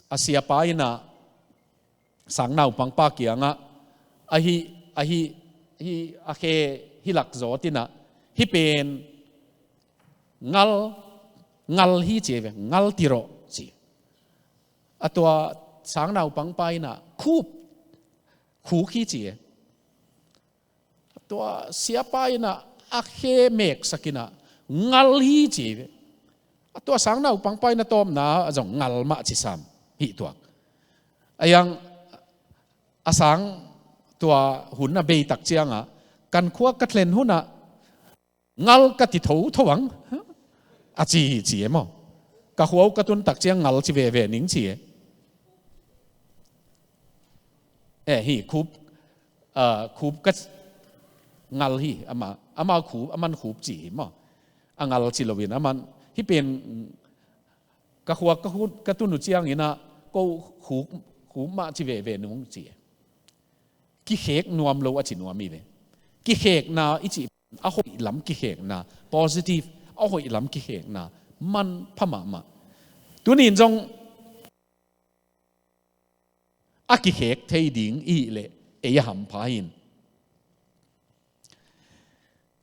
a siapa in ah sang naupang pa kiangah, ahi, ahi, hi, a khe hi lak zawt in ah, hih pen ngal, ngal hi ci ve, ngal ti rawh ci. A tua sang naupang pa in ah khup, khuk hi ci e. A tua siapa in ah a khe meksak in ah ngal hi ci ve. A tua sang naupang pa in ah tawpna ah zong ngal mah ci sam hi tuak. A yang a sang tua hun a bei tak ciangah, kan khua ka thlen hun ah ngal ka ti thotho ang, a ci hi ci e maw. Ka khua uh ka tun tak ciang ngal ci veve ning ci e. Eh, hi khup, ah, khup ka ngal hi, ama, ama khup, aman khup ci hi maw. A ngal ci loin aman, hih pen ka khua ka hun, ka tun uh ciangin ah ko khup, khup mah ci veve nung ci e. Kikhek nuam lo a ci nuam hi ve. Kikhekna i cih a hoih lam kikhekna, positive, a hoih lam kikhekna manpha mahmah. Tunin zong a kikhek thei ding i hih leh ei a hampha hi.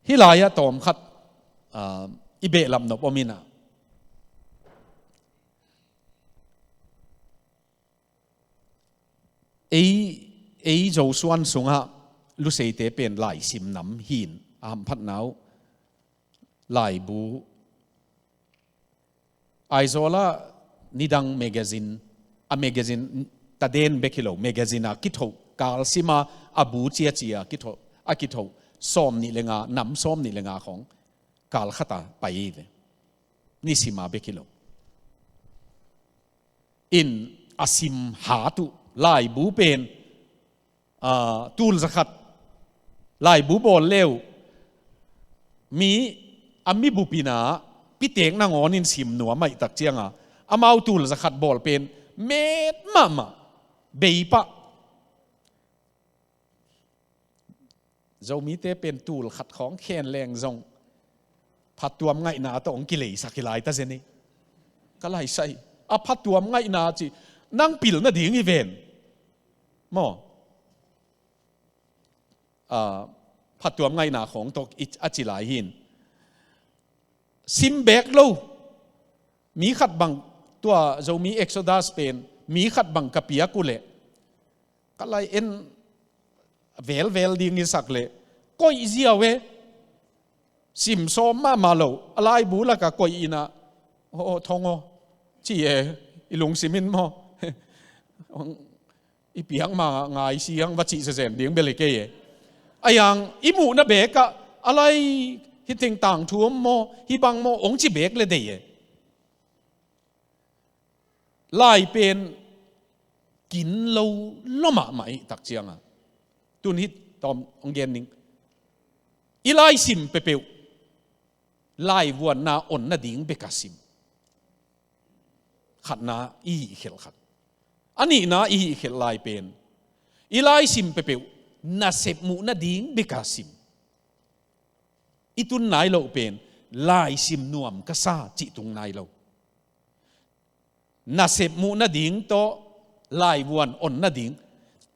Hih lai-ah tawmkhat, ah, i behlap nop om in ah, ei, ei Zo suan sungah Luseite pen laisim nam hi in, a hamphatna uh laibu, Aizawl ah nidang magazine, a magazine taden bek hi lo, magazine a kithoh, kalsim a a bu ciacia kithoh, a kithoh sawm nih le nga, nam sawm nih le nga khawng kal khat a pai hi ve. Nisim a bek hi lo. In a sim hat uh laibu pen, ah, tul zakhat laibu bawl le uh, mi, a mibup in ah pitek nangawn in sim nuam ahih tak ciangah, amau tul zakhat bawl pen met mahmah, bei pah. Zomite pen tul khat khawng khen leng zong phattuam ngaihna tawh hong kileisak hi lai ta zen hi. Ka laisai a phattuam ngaihna ci, nang pil nading hi ven maw. Ah, phattuam ngaihna khawng tawh i, a ci lai hi in. Sim beek lo. Mi khat bang, tua Zomi Exodus pen mi khat bang ka piak uh leh, ka lai en velvel ding i sak leh, koih ziau e. Sim sawm mahmah lo, a laibu lakah koih in ah, "Aw, aw, thong aw," ci e, i lungsim in maw. I piak ma ngai siang va cih sezen ding bel hi kei e. A yang i muhna beek ah, a lai hi teng tangthu om maw, hi bang maw, hong ci beek le dei e. Lai pen kin lo lo mahmah ahih tak ciangah, tun hih tawm hong gen ning. I lai sim peuhpeuh laivuanna onna ding bek a sim. Khatna i hih khelh khat. A nihna i hih khelh lai pen, i lai sim peuhpeuh nasep muhna ding bek a sim. I tun nai loh pen laisim nuam ka sa cih tung nai lo. Nasep muhna ding tawh laivuan onna ding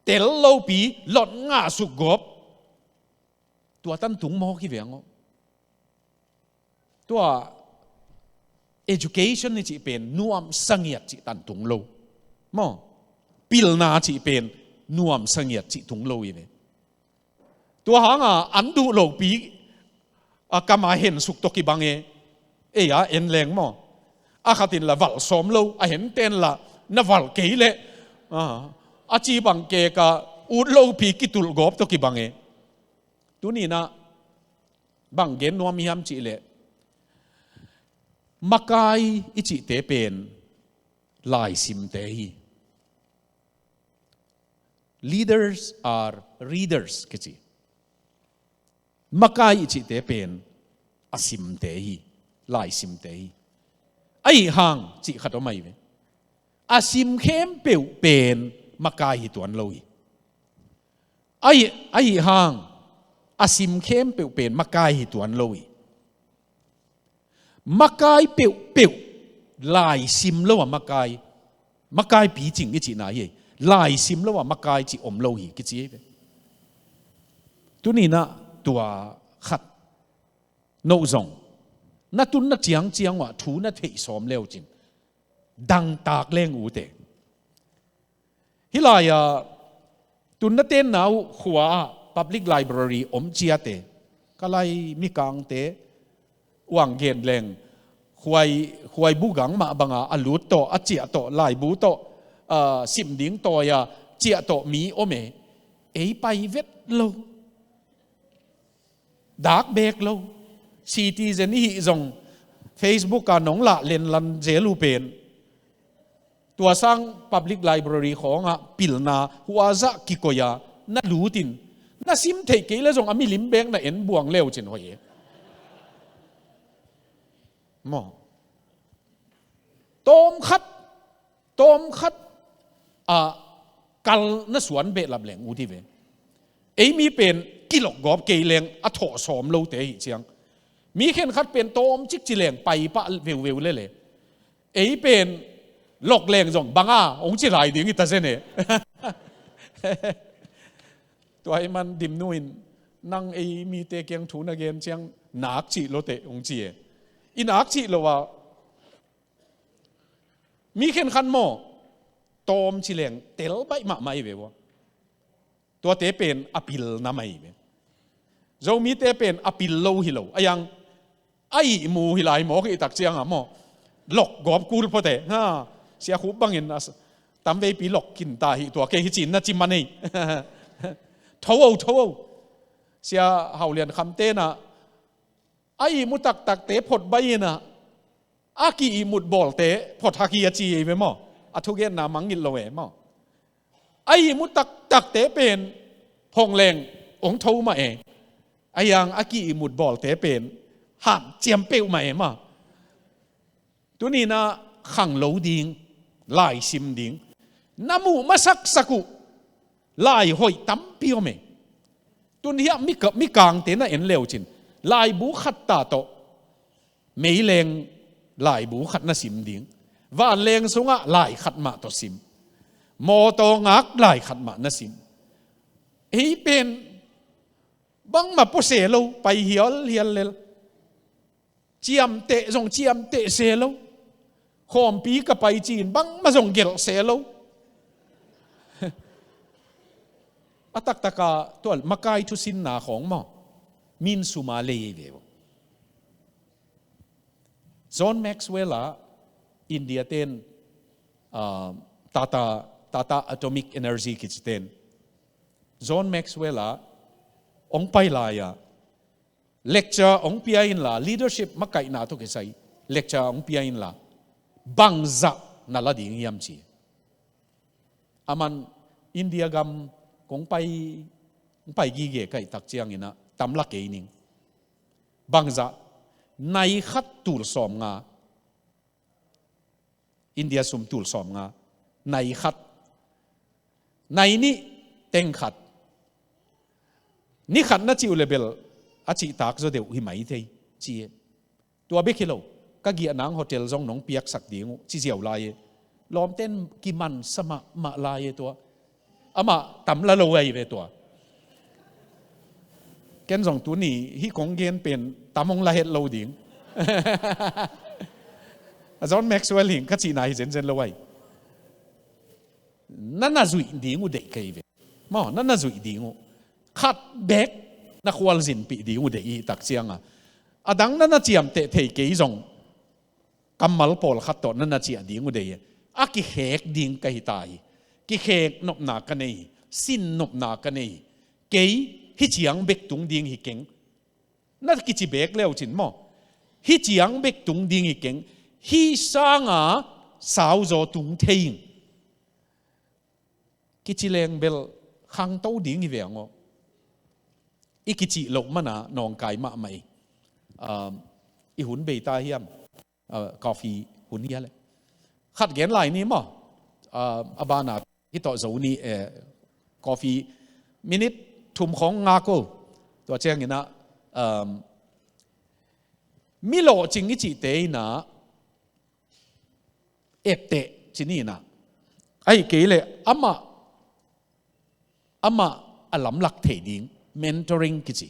tel lopi lot ngah suk gawp. Tua tan tung mawk hi ve ang aw. Tua education i cih pen nuamsa ngiat cih tan tung lo maw. Pilna cih pen nuamsa ngiat cih tung lo hi ve. Tua hanga an duh lopi a kama hensuk tawh kibang e. Ei a en leng maw, a khat in la valh sawm lo, a hente in la na valh kei leh, a, a ci bang keka ut lopi kitulh gawp tawh kibang e. Tuni-in ah bang gen nuam hiam cih leh, makai i cihte pen laisimte hi. Leaders are readers kici. Makai i cihte pen a simte hi, laisimte hi. Ahi hang cih khat om ahi ve. A sim khempeuh pen makai hi tuan lo hi. Ahi, ahi hang a sim khempeuh pen makai hi tuan lo hi. Makai peuhpeuh, lai sim lo a makai, makai picing i cihna hi. Lai sim lo a makai cih om lo hi kici hi ve. Tuni-in ah tua khat no zong na tunna ciangciang uh ah thu na theih sawm le uh cin dangtak leng uh teh. Hih lai-ah tun na tenna uh khua ah public library om ciate, ka lai mikangte uang gen leng, khuai, khuai bugang mah banga a lut tawh, a ciah tawh, laibu tawh, ah, sim ding tawi-a ciah tawh mi om e. Ei pai vet lo. Dak bek lo. Citizen i hih zong Facebook ah nong lah lenlan zel uh pen, tua sang public library khawngah pilna huazah kikoih a na lut in, na sim theih kei le zong a milim bek na en buang le uh cin hoih e. Maw? Tawm khat, tawm khat ah kal na suan behlap leng uh hi ve. Ei mi pen kilok gawp kei leng a thawh sawm lote hi ciang, mi khenkhat pen tawm cik ci leng pai pah veuveu lele. Ei pen lok leng zong banga hong ci lai ding hi ta zen e. Tua ahih man Dimnu in, nang ei mite kiang thu na gen ciang nak cih lo teh, hong ci e. I nak cih lo ah, mi khenkhat maw, tawm ci leng tel baih mahmah hi ve ua. Tuate pen a pilna mah hi ve. Zomite pen a pil lo hi lo. A yang a ihmu hi lai mawk hi tak ciangah maw, lok gawp kul phot e. Ha, Sia Khup bangin a s-, tamveipi lok kinta hi tua kei hi cin na ci man ei. Tho o, tho o. Sia Hau Lian Kham tenah a ihmu taktakte phot baih inah, a ki-ihmut bawlte phot hak hi a ci ei ve maw. A thugenna mangngilh lo e maw. A ihmu taktakte pen hong leng hong tho mah e. A yang a ki-ihmut bawlte pen hanciam peuhmah e maw. Tuni-in ah khanglo ding, laisim ding, na muh masaksak uh lai hoih tampi om e. Tun hiah mika-, mikangte na en le uh cin, laibu khat ta tawh meileng laibu khat na sim ding, vanleng sungah lai khat mah tawh sim, mawtaw ngak lai khat mah na sim. Ei pen bangmah pua se lo, pai hialhial lel. Ciamteh zong ciamteh se lo. Khawmpi ka pai ci-in bangmah zong gelh se lo. A taktaka tua makai thusinna khawng maw, min suma lei ei ve uh. John Maxwell ah, India ten, ah, Tata, Tata Atomic Energy kici ten, John Maxwell ah hong pai lai-a, lecture hong pia inla, leadership makaihna tawh kisai lecture hong pia inla, bangzah na la ding hiam ci. Aman India gam kong pai, kong pai gige ka hih tak ciangin ah tam la kei ning. Bangzah, nai khat tul sawmnga, India sum tul sawmnga, nai khat, nai nih teng khat, ni khat na cih uh le bel a cihtak zaw deuh hi mai thei, ci e. Tua bek hi lo, ka giah nang hotel zong nong piaksak ding uh, ci ziau lai e. Lawmten kimansa mahmah lai e tua. Amah tam la lo ahi ve tua. Ken zong tuni hih kong gen pen tam hong la het lo ding. A John Maxwell hing ka cihna hi zenzen lo ahi. Na na zuih ding uh deih kei ve. Maw, na na zuih ding uh. Khat bek na khualzinpih ding uh deih i tak cianga, a dang na na ciamteh thei kei zong, kammal pawlkhat tawh na na ciah ding uh deih. A kikhek ding ka hi ta hi. Kikhek nopna ka nei hi. Sin nopna ka nei hi. Kei hih ciang bek tung ding hi keng, na kici bek le uh cin maw. Hih ciang bek tung ding hi keng. Hih sanga sauzaw tung thei ing. Kici leng bel khangto ding hi veng aw. I kicih loh mana nawngkai mahmah hi. Um, i hun bei ta hiam? Uh, coffee hun hi a le. Khat gen lai ni maw. Uh, a bana hih tawh zo ni, eh, coffee minute thum khawng ngak o. Tua ciangin ah, um, mi lawhcing i cihte in ah etteh ci ni in ah, ahih kei leh amah, amah a lamlak thei ding, mentoring kici.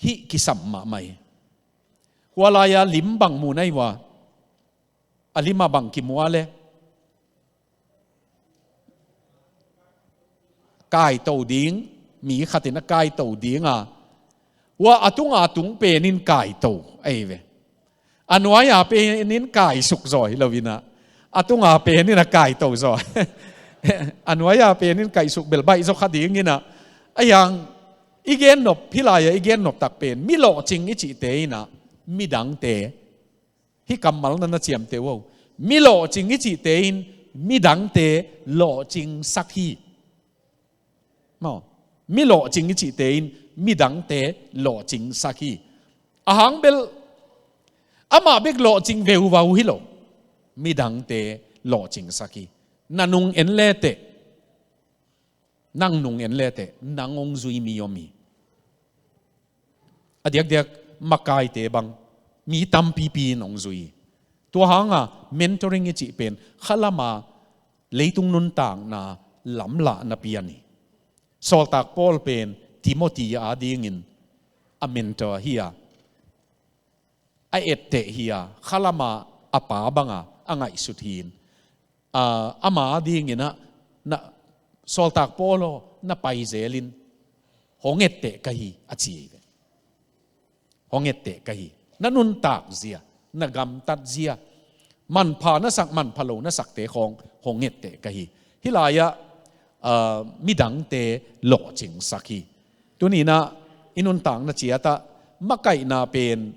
Hih kisam mahmah hi. Hua lai-a lim bang mu na hi ua, a lim ah bang kimu a le, kaito ding, mi khat in a kaito ding a, ua a tunga tung pen in kaito ahi ve. A nuai-a pen in kaisuk zaw hi lo in ah, a tunga pen in a kaito zaw. A nuai-a pen in kaisuk bel baih zaw kha ding in ah, a hiang i gen nop, hih lai-a i gen nop tak pen, mi lawhcing i cihte in ah midangte, hih kammal na na ciamteh uh o. Mi lawhcing i cihte in midangte lawhcingsak hi. Maw, mi lawhcing i cihte in midangte lawhcingsak hi. A hang bel amah bek lawhcing veuvau hi lo. Midangte lawhcingsak hi. Na nung en leteh, nang nung en leteh, nang hong zui mi om hi. A diakdiak makaite bang mi tampipi in hong zui hi. Tua hanga mentoring i cih pen khalama leitung nuntakna lamlahna pian hi. Sawltak Paul pen Timothy adingin a mentor hi a, a etteh hi a, khalama a pa banga a ngaihsut hi in, a, ama dingin ah, na, Sawltak Paul aw, na pai zelin hong etteh ka hi, a ci hi ve. Hong etteh ka hi. Na nuntak zia, na gamtat zia, manpha na sak, manpha lo na sakte khawng hong etteh ka hi. Hih lai-ah, ah, midangte lawhcingsak hi. Tuni-in ah i nuntakna ciatah makaihna pen,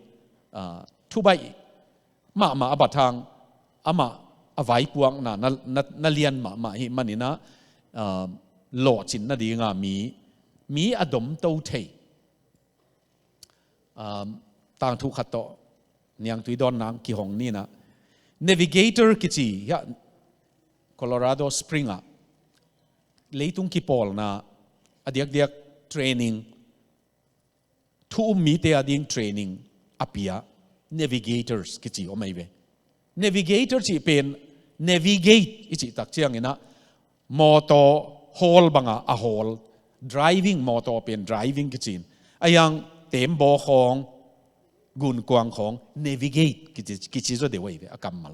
ah, thubaih mahmah a bat hang, amah a vaipuakna na, na, na lian mahmah hi manin ah, ah, lawhcin nadinga mi, mi a domto thei. Um, tangthu khat tawh niangtui dawn nang kihong ni in ah, navigator kici hiah Colorado Spring ah leitung kipawlna a diakdiak training, thu um mite ading training a pia navigators kici om ahi ve. Navigator cih pen, navigate i cih tak ciangin ah mawtaw hawl banga a hawl, driving, mawtaw pen driving kici in, a hiang tembaw khawng, gunkuang khawng navigate kici, kici zaw deuh ahi ve a kammal.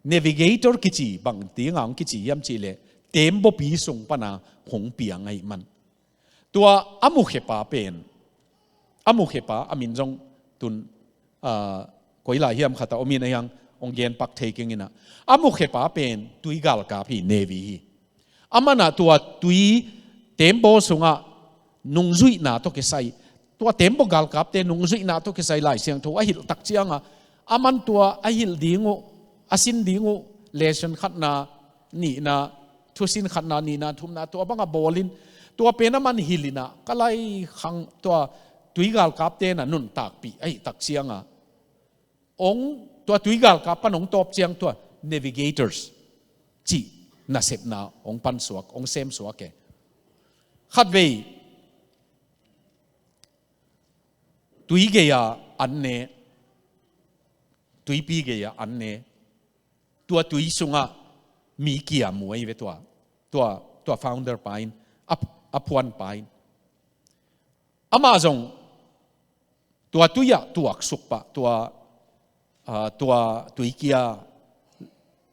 Navigator kici bang dinga hong kici hiam cih leh tembawpi sung pana hong piang ahih man. Tua a mukhepa pen, a mukhepa a min zong tun, ah, koi lai hiam khat ah om in a hiang hong gen pak thei keng in ah, a mukhepa pen tui galkap hi, navy hi. Aman ah tua tui tembaw sungah nungzuihna tawh kisai, tua tembaw galkapte nungzuihna tawh kisai Lai Siangtho a hilh tak ciangah, aman tua a hilh ding uh, a sin ding uh, lesson khatna, nihna, thusin khatna, nihna, thumna, tua bangah bawlin, tua pen aman hilh in ah, ka lai khang tua tui galkapte na nuntakpih ahih tak ciangah, hong, tua tui galkap pan hong tawp ciang tua navigators cih nasepna hong pansuak, hong semsuak e. Khatvei tui gei-a an ne, tuipi gei-a an ne, tua tui sungah mi kia mu ahi ve tua, tua, tua founder pa in, a, a phuan pa in. Amah zong tua tui-ah tuaksuk pah, tua, ah, tua tuikia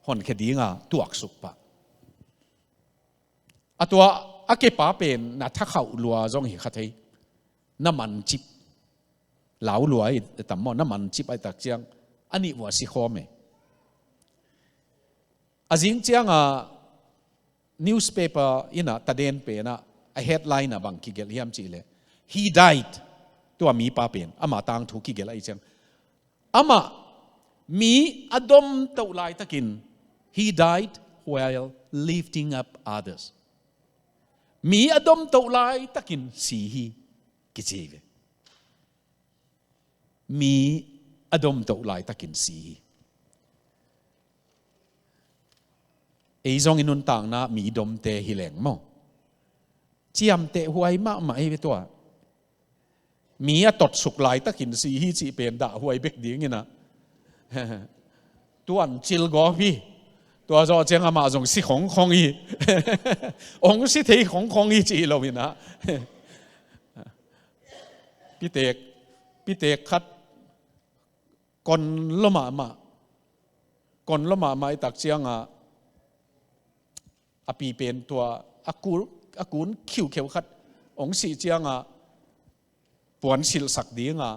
honkhia dinga tuaksuk pah. A tua a kepa pen na thakhauh lua zong hi kha thei. Na mancip. Lau lua hi tam maw, na mancip ahih tak ciang a nih vua si khawm e. A zing cianga newspaper in ah taden pen ah a headline ah bang kigelh hiam cih leh, "He died." Tua mipa pen ama tangthu kigelh ahih ciang, amah mi a domtoh laitakin, "He died while lifting up others." Mi a domtoh laitakin si hi, kici hi ve. Mi a domtoh laitakin si hi. Ei zong i nuntakna mi domte hi leng maw, ciamteh huai mahmah hi ve tua. Mi a totsuk laitakin si hi cih pen dahhuai bek dingin ah, tuan cil gawp hi. Tua zawh ciang amah zong si khongkhong hi. Ong si thei khongkhong hi cih lo in ah, pitek, pitek khat kon lo mahmah, kon lo mahmah i tak ciangah a pi pen tua a kun, a kun khiukheu khat ong sih ciangah puan silhsak dingah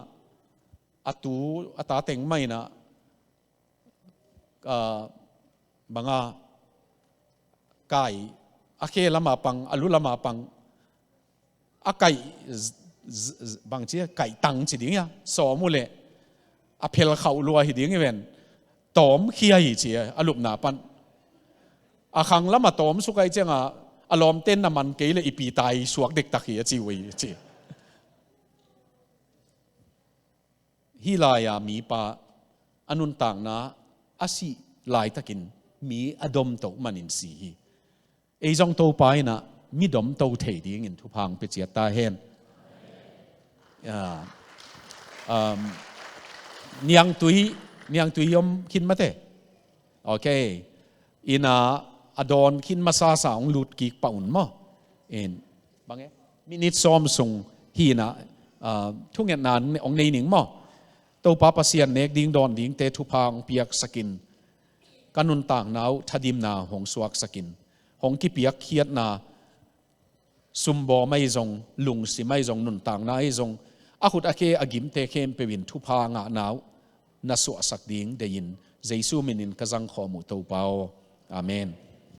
a tu a ta teng mah in ah, ah, banga kai, a khe lamah pang, a lu lamah pang, a kaih z-, z-, z-, bangci a kaih tang ci ding hia, sawm uh leh a phel khauh lua hi ding hi ven. Tawm khia hi ci a, a lupna pan. A khang lamah tawm suk ahih ciangah a lawmten na man kei leh i pi tai suak dektak hi a ci uh hi ci. Hih lai-a mipa a nuntakna a sih laitakin mi a domto manin si hi. Ei zong Topa in ah mi domto thei dingin thupha hong pia ciat ta hen. Ah, um, niangtui, niangtui om khin mate. Ok. In ah a dawn khin masasa hong lut kik pah un maw. In, bang e, minit sawm sung hi in ah, ah, thungetna hong nei ning maw. Topa Pasian, nek ding dawn dingte thupha hong piaksak in, ka nuntakna uh thadimna hong suaksak in, hong kipiakkhiatna sumbawm ahi zong, lungsim ahi zong, nuntakna ahi zong, a khut a khe a gimte khempeuh in thupha ngahna uh na suahsak ding deihin Jesu minin ka zangkhawm uh Topa aw. Amen.